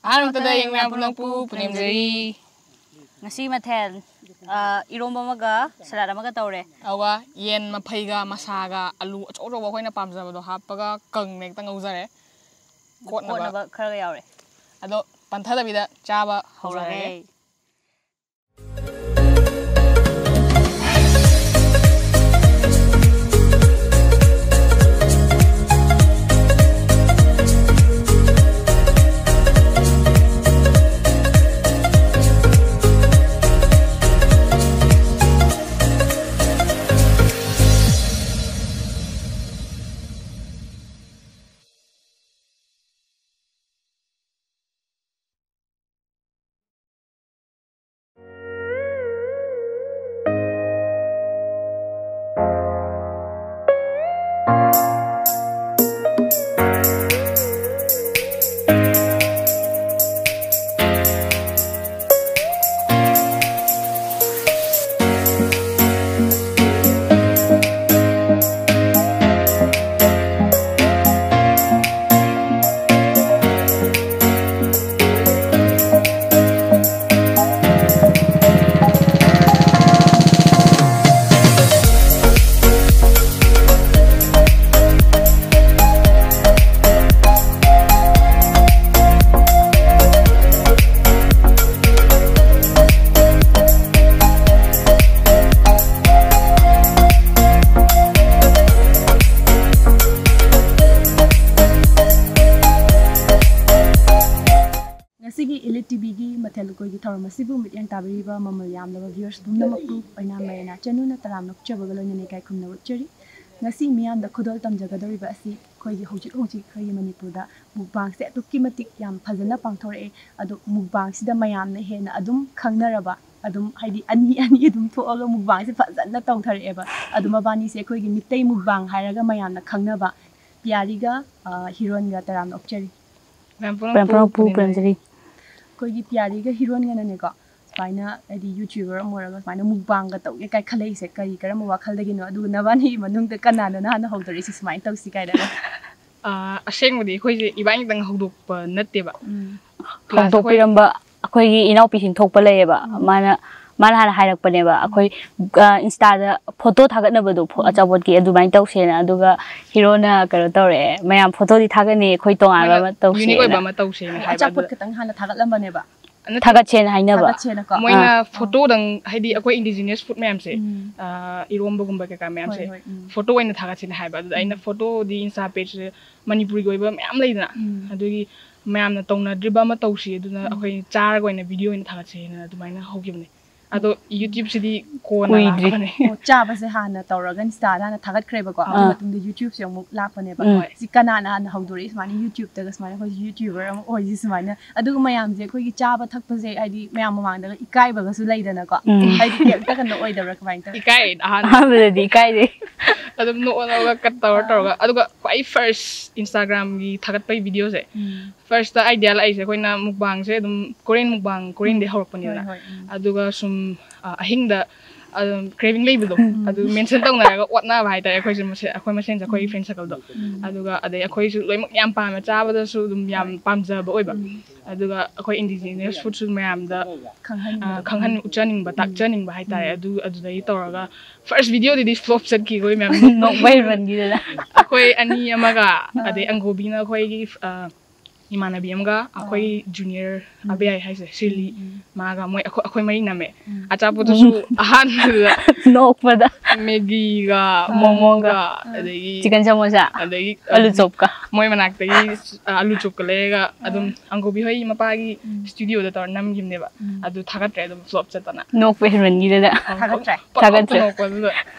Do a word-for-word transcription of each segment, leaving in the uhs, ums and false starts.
ꯑꯍꯥꯟꯕꯗ ꯌꯦꯡꯕ ꯃꯌꯥꯝ ꯄꯨꯝꯅꯃꯛꯄꯨ ꯄꯨꯅꯦꯝꯖꯔꯤ꯫ ꯉꯁꯤ ꯃꯊꯦꯜ, ꯑ, ꯏꯔꯣꯝꯕ ꯑꯃꯒ ꯁꯂꯥꯗ ꯑꯃꯒ ꯇꯧꯔꯦ꯫ ꯑꯗꯨꯒ ꯌꯦꯟ ꯃꯐꯩꯒ ꯃꯁꯥꯒ ꯑꯂꯨ ꯑꯆꯧ ꯑꯆꯧꯕ ꯑꯩꯈꯣꯏꯅ ꯄꯥꯝꯖꯕꯗꯣ ꯍꯥꯞꯄꯒ ꯀꯪꯅ ꯍꯦꯛꯇ ꯉꯧꯖꯔꯦ꯫ ꯀꯣꯠꯅꯕ꯫ ꯀꯣꯠꯅꯕ ꯈꯔꯒ ꯌꯥꯎꯔꯦ꯫ ꯑꯗꯣ ꯄꯟꯊꯗꯕꯤꯗ ꯆꯥꯕ ꯍꯧꯔꯒꯦ꯫ ꯍꯧꯔꯒꯦ꯫ ꯉꯁꯤꯒꯤ Elite ꯇꯤꯚꯤꯒꯤ ꯃꯊꯦꯜ ꯂꯨꯀꯣꯏꯒꯤ ꯊꯧꯔꯝ ꯑꯁꯤꯕꯨ ꯃꯤꯠꯌꯦꯡ ꯇꯥꯕꯤꯔꯤꯕ ꯃꯃꯜ ꯌꯥꯝꯂꯕ viewers ꯄꯨꯝꯅꯃꯛꯄꯨ ꯑꯣꯏꯅꯥꯝ ꯃꯔꯦꯅꯥ ꯆꯅꯨꯅ ꯇꯔꯥꯝꯅ ꯑꯣꯛꯆꯕꯒ ꯂꯣꯏꯅꯅ ꯏꯀꯥꯏ ꯈꯨꯝꯅꯕ ꯎꯠꯆꯔꯤ꯫ ꯉꯁꯤ ꯃꯤꯌꯥꯝꯗ ꯈꯨꯗꯣꯜ ꯇꯝꯖꯒꯗꯧꯔꯤꯕ ꯑꯁꯤ ꯑꯩꯈꯣꯏꯒꯤ ꯍꯧꯖꯤꯛ ꯍꯧꯖꯤꯛ ꯑꯩꯈꯣꯏꯒꯤ ꯃꯅꯤꯄꯨꯔꯗ ꯃꯨꯛꯕꯥꯡꯁꯦ ꯑꯗꯨꯛꯀꯤ ꯃꯇꯤꯛ ꯌꯥꯝ ꯐꯖꯅ ꯄꯥꯡꯊꯣꯔꯛꯑꯦ꯫ ꯑꯗꯣ ꯃꯨꯛꯕꯥꯡꯁꯤꯗ ꯃꯌꯥꯝꯅ ꯍꯦꯟꯅ ꯑꯗꯨꯝ ꯈꯪꯅꯔꯕ, ꯑꯗꯨꯝ ꯍꯥꯏꯗꯤ ꯑꯅꯤ ꯑꯅꯤ ꯑꯗꯨꯝ ꯊꯣꯛꯑꯒ ꯃꯨꯛꯕꯥꯡꯁꯦ ꯐꯖꯅ ꯇꯧꯊꯔꯛꯑꯦꯕ꯫ ꯑꯗꯣ ꯃꯕꯥꯅꯤꯁꯦ ꯑꯩꯈꯣꯏꯒꯤ ꯃꯤꯇꯩ ꯃꯨꯛꯕꯥꯡ ꯍꯥꯏꯔꯒ ꯃꯌꯥꯝꯅ ꯈꯪꯅꯕ ꯄꯤꯌꯥꯔꯤꯒ, ꯑ, ꯍꯤꯔꯣꯟꯒ ꯇꯔꯥꯝꯅ ꯑꯣꯛꯆꯔꯤ꯫ ꯃꯌꯥꯝ ꯄꯨꯝꯅꯃꯛꯄꯨ ꯄꯨꯅꯦꯝꯖꯔꯤ꯫ ꯑꯩꯈꯣꯏꯒꯤ ꯄꯤꯌꯥꯔꯤꯒ ꯍꯤꯔꯣꯟꯒꯅꯅꯦꯀꯣ, ꯁꯨꯃꯥꯏꯅ ꯍꯥꯏꯗꯤ YouTuber ꯑꯃ ꯑꯣꯏꯔꯒ ꯁꯨꯃꯥꯏꯅ ꯃꯨꯛꯕꯥꯡꯒ ꯇꯧꯒꯦ ꯀꯥꯏ ꯈꯜꯂꯛꯏꯁꯦ ꯀꯔꯤ, ꯀꯔꯝꯕ ꯋꯥꯈꯜꯗꯒꯤꯅꯣ? ꯑꯗꯨꯒ ꯅꯕꯥꯅꯤꯒꯤ ꯃꯅꯨꯡꯗ ꯀꯅꯥꯅꯅ ꯍꯥꯟꯅ ꯍꯧꯗꯣꯔꯛꯏꯁꯦ ꯁꯨꯃꯥꯏꯅ ꯇꯧꯁꯤ ꯀꯥꯏꯅ? ꯑꯥ, ꯑꯁꯦꯡꯕꯗꯤ ꯑꯩꯈꯣꯏꯁꯦ ꯏꯕꯥꯅꯤꯇꯪ ꯍꯧꯗꯣꯛꯄ ꯅꯠꯇꯦꯕ꯫ ꯎꯝ꯫ ꯍꯧꯗꯣꯛꯄꯤꯔꯝꯕ ꯑꯩꯈꯣꯏꯒꯤ ꯏꯅꯥꯎꯄꯤꯁꯤꯡ ꯊꯣꯛꯄ ꯂꯩꯌꯦꯕ꯫ ꯃꯥꯅ ꯃꯥꯅ ꯍꯥꯟꯅ ꯍꯥꯏꯔꯛꯄꯅꯦꯕ, ꯑꯩꯈꯣꯏ ꯏꯟꯁꯇꯥꯗ ꯐꯣꯇꯣ ꯊꯥꯒꯠꯅꯕꯗꯣ, ꯑꯆꯥꯄꯣꯠꯀꯤ, ꯑꯗꯨꯃꯥꯏꯅ ꯇꯧꯁꯦꯅ꯫ ꯑꯗꯨꯒ ꯍꯤꯔꯣꯅ ꯀꯩꯅꯣ ꯇꯧꯔꯛꯑꯦ, ꯃꯌꯥꯝ ꯐꯣꯇꯣꯗꯤ ꯊꯥꯒꯠꯅꯤ, ꯑꯩꯈꯣꯏ ꯇꯣꯉꯥꯟꯕ ꯑꯃ ꯇꯧꯁꯦꯅ꯫ ꯌꯨꯅꯤꯛ ꯑꯣꯏꯕ ꯑꯃ ꯇꯧꯁꯦꯅ ꯍꯥꯏꯕ꯫ ꯑꯆꯥꯄꯣꯠ ꯈꯛꯇꯪ ꯍꯥꯟꯅ ꯊꯥꯒꯠꯂꯝꯕꯅꯦꯕ꯫ ꯊꯥꯒꯠꯁꯦꯅ ꯍꯥꯏꯅꯕ꯫ ꯊꯥꯒꯠꯁꯦꯅꯀꯣ꯫ ꯃꯣꯏꯅ ꯐꯣꯇꯣꯗꯪ, ꯍꯥꯏꯗꯤ ꯑꯩꯈꯣꯏ ꯏꯟꯗꯤꯖꯤꯅꯁ ꯐꯨꯗ ꯃꯌꯥꯝꯁꯦ, ꯏꯔꯣꯝꯕꯒꯨꯝꯕ ꯀꯩꯀꯥ ꯃꯌꯥꯝꯁꯦ ꯐꯣꯇꯣ ꯑꯣꯏꯅ ꯊꯥꯒꯠꯁꯦꯅ ꯍꯥꯏꯕ꯫ ꯑꯗꯨꯗ ꯑꯩꯅ ꯐꯣꯇꯣꯗꯤ ꯏꯟꯁꯇꯥ ꯄꯦꯖꯁꯦ ꯃꯅꯤꯄꯨꯔꯤꯒꯤ ꯑꯣꯏꯕ ꯃꯌꯥꯝ ꯂꯩꯗꯅ, ꯑꯗꯨꯒꯤ ꯃꯌꯥꯝꯅ ꯇꯧꯅꯗ꯭ꯔꯤꯕ ꯑꯃ ꯇꯧꯁꯤ, ꯑꯗꯨꯅ ꯑꯩꯈꯣꯏ ꯆꯥꯔꯒ ꯑꯣꯏꯅ ꯚꯤꯗꯤꯑꯣ ꯑꯣꯏꯅ ꯊꯥꯒꯠꯁꯦꯅ ꯑꯗꯨꯃꯥꯏꯅ ꯍꯧꯈꯤꯕꯅꯦ꯫ ꯑꯗꯣ ꯌꯨꯇ꯭ꯌꯨꯕꯁꯤꯗꯤ ꯀꯣꯟꯅ ꯀꯨꯏꯗ꯭ꯔꯤ꯫ ꯂꯥꯛꯄꯅꯦ꯫ ꯑꯣ, ꯆꯥꯕꯁꯦ ꯍꯥꯟꯅ ꯇꯧꯔꯒ ꯏꯟꯁꯇꯥꯗ ꯍꯥꯟꯅ ꯊꯥꯒꯠꯈ꯭ꯔꯦꯕꯀꯣ, ꯑꯗꯨ ꯑꯥ꯫ ꯃꯇꯨꯡꯗ ꯌꯨꯇ꯭ꯌꯨꯕꯁꯦ ꯑꯃꯨꯛ ꯂꯥꯛꯄꯅꯦꯕ꯫ ꯎꯝ꯫ ꯁꯤ ꯀꯅꯥꯅ ꯍꯥꯟꯅ ꯍꯧꯗꯣꯔꯛꯏ ꯁꯨꯃꯥꯏꯅ ꯌꯨꯇ꯭ꯌꯨꯕꯇꯒ ꯁꯨꯃꯥꯏꯅ ꯑꯩꯈꯣꯏꯁꯦ ꯌꯨꯇ꯭ꯌꯨꯕꯔ ꯑꯃ ꯑꯣꯏꯁꯤ ꯁꯨꯃꯥꯏꯅ? ꯑꯗꯨꯒ ꯃꯌꯥꯝꯁꯦ ꯑꯩꯈꯣꯏꯒꯤ ꯆꯥꯕ ꯊꯛꯄꯁꯦ ꯍꯥꯏꯗꯤ ꯃꯌꯥꯝ ꯃꯃꯥꯡꯗꯒ ꯏꯀꯥꯏꯕꯒꯁꯨ ꯂꯩꯗꯅꯀꯣ꯫ ꯎꯝ꯫ ꯍꯥꯏꯗꯤ ꯀꯩꯝꯇ ꯀꯩꯅꯣ ꯑꯣꯏꯗꯕ꯭ꯔꯥ, ꯀꯃꯥꯏꯅ ꯇꯧꯋꯤ? ꯏꯀꯥꯏ ꯑꯍꯥꯟꯕ꯫ ꯑꯍꯥꯟꯕꯗꯗꯤ ꯏꯀꯥꯏꯗꯦ꯫ ꯑꯗꯨꯝ ꯅꯣꯛꯑ ꯅꯣꯛꯑꯒ ꯀꯠ ꯇꯧꯔ ꯑꯥ꯫ ꯇꯧꯔꯒ, ꯑꯗꯨꯒ ꯈ꯭ꯋꯥꯏ ꯐꯥꯔꯁ ꯏꯟꯁꯇꯥꯒ꯭ꯔꯥꯝꯒꯤ ꯊꯥꯒꯠꯄꯒꯤ ꯚꯤꯗꯤꯑꯣꯁꯦ, ꯎꯝ꯫ ꯐꯥꯔꯁꯇ ꯑꯥꯏꯗꯤꯌꯥ ꯂꯥꯛꯏꯁꯦ ꯑꯩꯈꯣꯏꯅ ꯃꯨꯛꯕꯥꯡꯁꯦ ꯑꯗꯨꯝ ꯀꯣꯔꯤꯌꯟ ꯃꯨꯛꯕꯥꯡ, ꯀꯣꯔꯤꯌꯟꯗꯩ ꯎꯝ꯫ ꯍꯧꯔꯛꯄꯅꯤꯗꯅ꯫ ꯍꯣꯏ, ꯍꯣꯏ, ꯎꯝ꯫ ꯑꯗꯨꯒ ꯁꯨꯝ, ꯑ, ꯑꯍꯤꯡꯗ, ꯑꯗꯨꯝ ꯀ꯭ꯔꯦꯚꯤꯡ ꯂꯩꯕꯗꯣ, ꯎꯝ꯫ ꯑꯗꯨ ꯃꯦꯟꯁꯟ ꯇꯧꯅꯔꯒ ꯑꯣꯠꯅꯕ ꯍꯥꯏꯇꯥꯔꯦ ꯑꯩꯈꯣꯏꯁꯦ ꯃꯁꯦ-, ꯑꯩꯈꯣꯏ ꯃꯁꯦꯟꯁꯦ, ꯑꯩꯈꯣꯏ ꯎꯝ꯫ ꯐ꯭ꯔꯦꯟ ꯁꯔꯀꯜꯗꯣ꯫ ꯎꯝ꯫ ꯑꯗꯨꯒ ꯑꯗꯩ ꯑꯩꯈꯣꯏꯁꯨ ꯂꯣꯏꯅꯃꯛ ꯌꯥꯝ ꯄꯥꯝꯃꯦ, ꯆꯥꯕꯗꯁꯨ ꯑꯗꯨꯝ ꯌꯥꯝ ꯍꯣꯏ꯫ ꯄꯥꯝꯖꯕ ꯑꯣꯏꯕ꯫ ꯎꯝ꯫ ꯑꯗꯨꯒ ꯑꯩꯈꯣꯏ ꯏꯟꯗꯤꯖꯤꯅꯁ ꯐꯨꯗꯁꯨ ꯃꯌꯥꯝꯗ, ꯈꯪꯍꯟꯕꯗꯣ꯫ ꯑ, ꯈꯪꯍꯟ-, ꯎꯠꯆꯅꯤꯡꯕ, ꯎꯝ꯫ ꯇꯥꯛꯆꯅꯤꯡꯕ ꯍꯥꯏꯇꯥꯔꯦ꯫ ꯎꯝ꯫ ꯑꯗꯨ, ꯑꯗꯨꯗꯒꯤ ꯇꯧꯔꯒ ꯐꯥꯔꯁ ꯚꯤꯗꯤꯑꯣꯗꯨꯗꯤ ꯐ꯭ꯂꯣꯞ ꯆꯠꯈꯤ ꯑꯩꯈꯣꯏ ꯃꯌꯥꯝ꯫ ꯅꯣꯛꯄ ꯍꯦꯟꯃꯟꯈꯤꯗꯅ꯫ ꯑꯩꯈꯣꯏ ꯑꯅꯤ ꯑꯃꯒ, ꯑꯥ꯫ ꯑꯗꯩ ꯑꯪꯒꯣꯕꯤꯅ ꯑꯩꯈꯣꯏꯒꯤ, ꯑ, ꯏꯃꯥꯟꯅꯕꯤ ꯑꯃꯒ, ꯑꯥ꯫ ꯑꯩꯈꯣꯏ ꯖꯨꯅꯤꯌꯔ ꯎꯝ꯫ ꯑꯕꯦ ꯌꯥꯏ ꯍꯥꯏꯁꯦ, ꯁꯤꯔꯂꯤ, ꯎꯝ, ꯎꯝ꯫ ꯃꯥꯒ ꯃꯣꯏ ꯑꯩꯈꯣꯏ, ꯑꯩꯈꯣꯏ ꯃꯔꯤ ꯅꯝꯃꯦ꯫ ꯎꯝ꯫ ꯑꯆꯥꯄꯣꯠꯇꯨꯁꯨ ꯎꯝ꯫ ꯑꯍꯥꯟꯕꯗ ꯅꯣꯛꯄꯗ꯫ ꯃꯦꯒꯤꯒ, ꯑꯥ꯫ ꯃꯣꯃꯣꯒ, ꯃꯣꯃꯣꯒ, ꯑꯥ꯫ ꯑꯗꯒꯤ ꯆꯤꯛꯀꯟ ꯁꯃꯣꯁꯥ, ꯑꯗꯒꯤ, ꯑꯂꯨ ꯆꯣꯞꯀ꯫ ꯃꯣꯏ ꯃꯅꯥꯛꯇꯒꯤ, ꯑ, ꯑꯂꯨ ꯆꯣꯞꯀ ꯂꯩꯔꯒ ꯑꯗꯨꯝ ꯑꯥ꯫ ꯑꯪꯒꯣꯕꯤ ꯍꯣꯏ ꯃꯄꯥꯒꯤ ꯎꯝ꯫ ꯁ꯭ꯇꯨꯗꯤꯑꯣꯗ ꯇꯧꯔ ꯅꯝꯈꯤꯕꯅꯦꯕ꯫ ꯎꯝ꯫ ꯑꯗꯨ ꯊꯥꯒꯠꯇ꯭ꯔꯦ, ꯑꯗꯨꯝ ꯐ꯭ꯂꯣꯞ ꯆꯠꯇꯅ꯫ ꯅꯣꯛꯄ ꯍꯦꯟꯃꯟꯈꯤꯗꯅ꯫ ꯑꯥ, ꯊꯥꯒꯠꯇ꯭ꯔꯦ? ꯄꯪ-, ꯄꯪꯅꯣꯛꯄ ꯊꯥꯒꯠꯇ꯭ꯔꯦ꯫ ꯅꯣꯛꯄꯗꯨꯗ꯫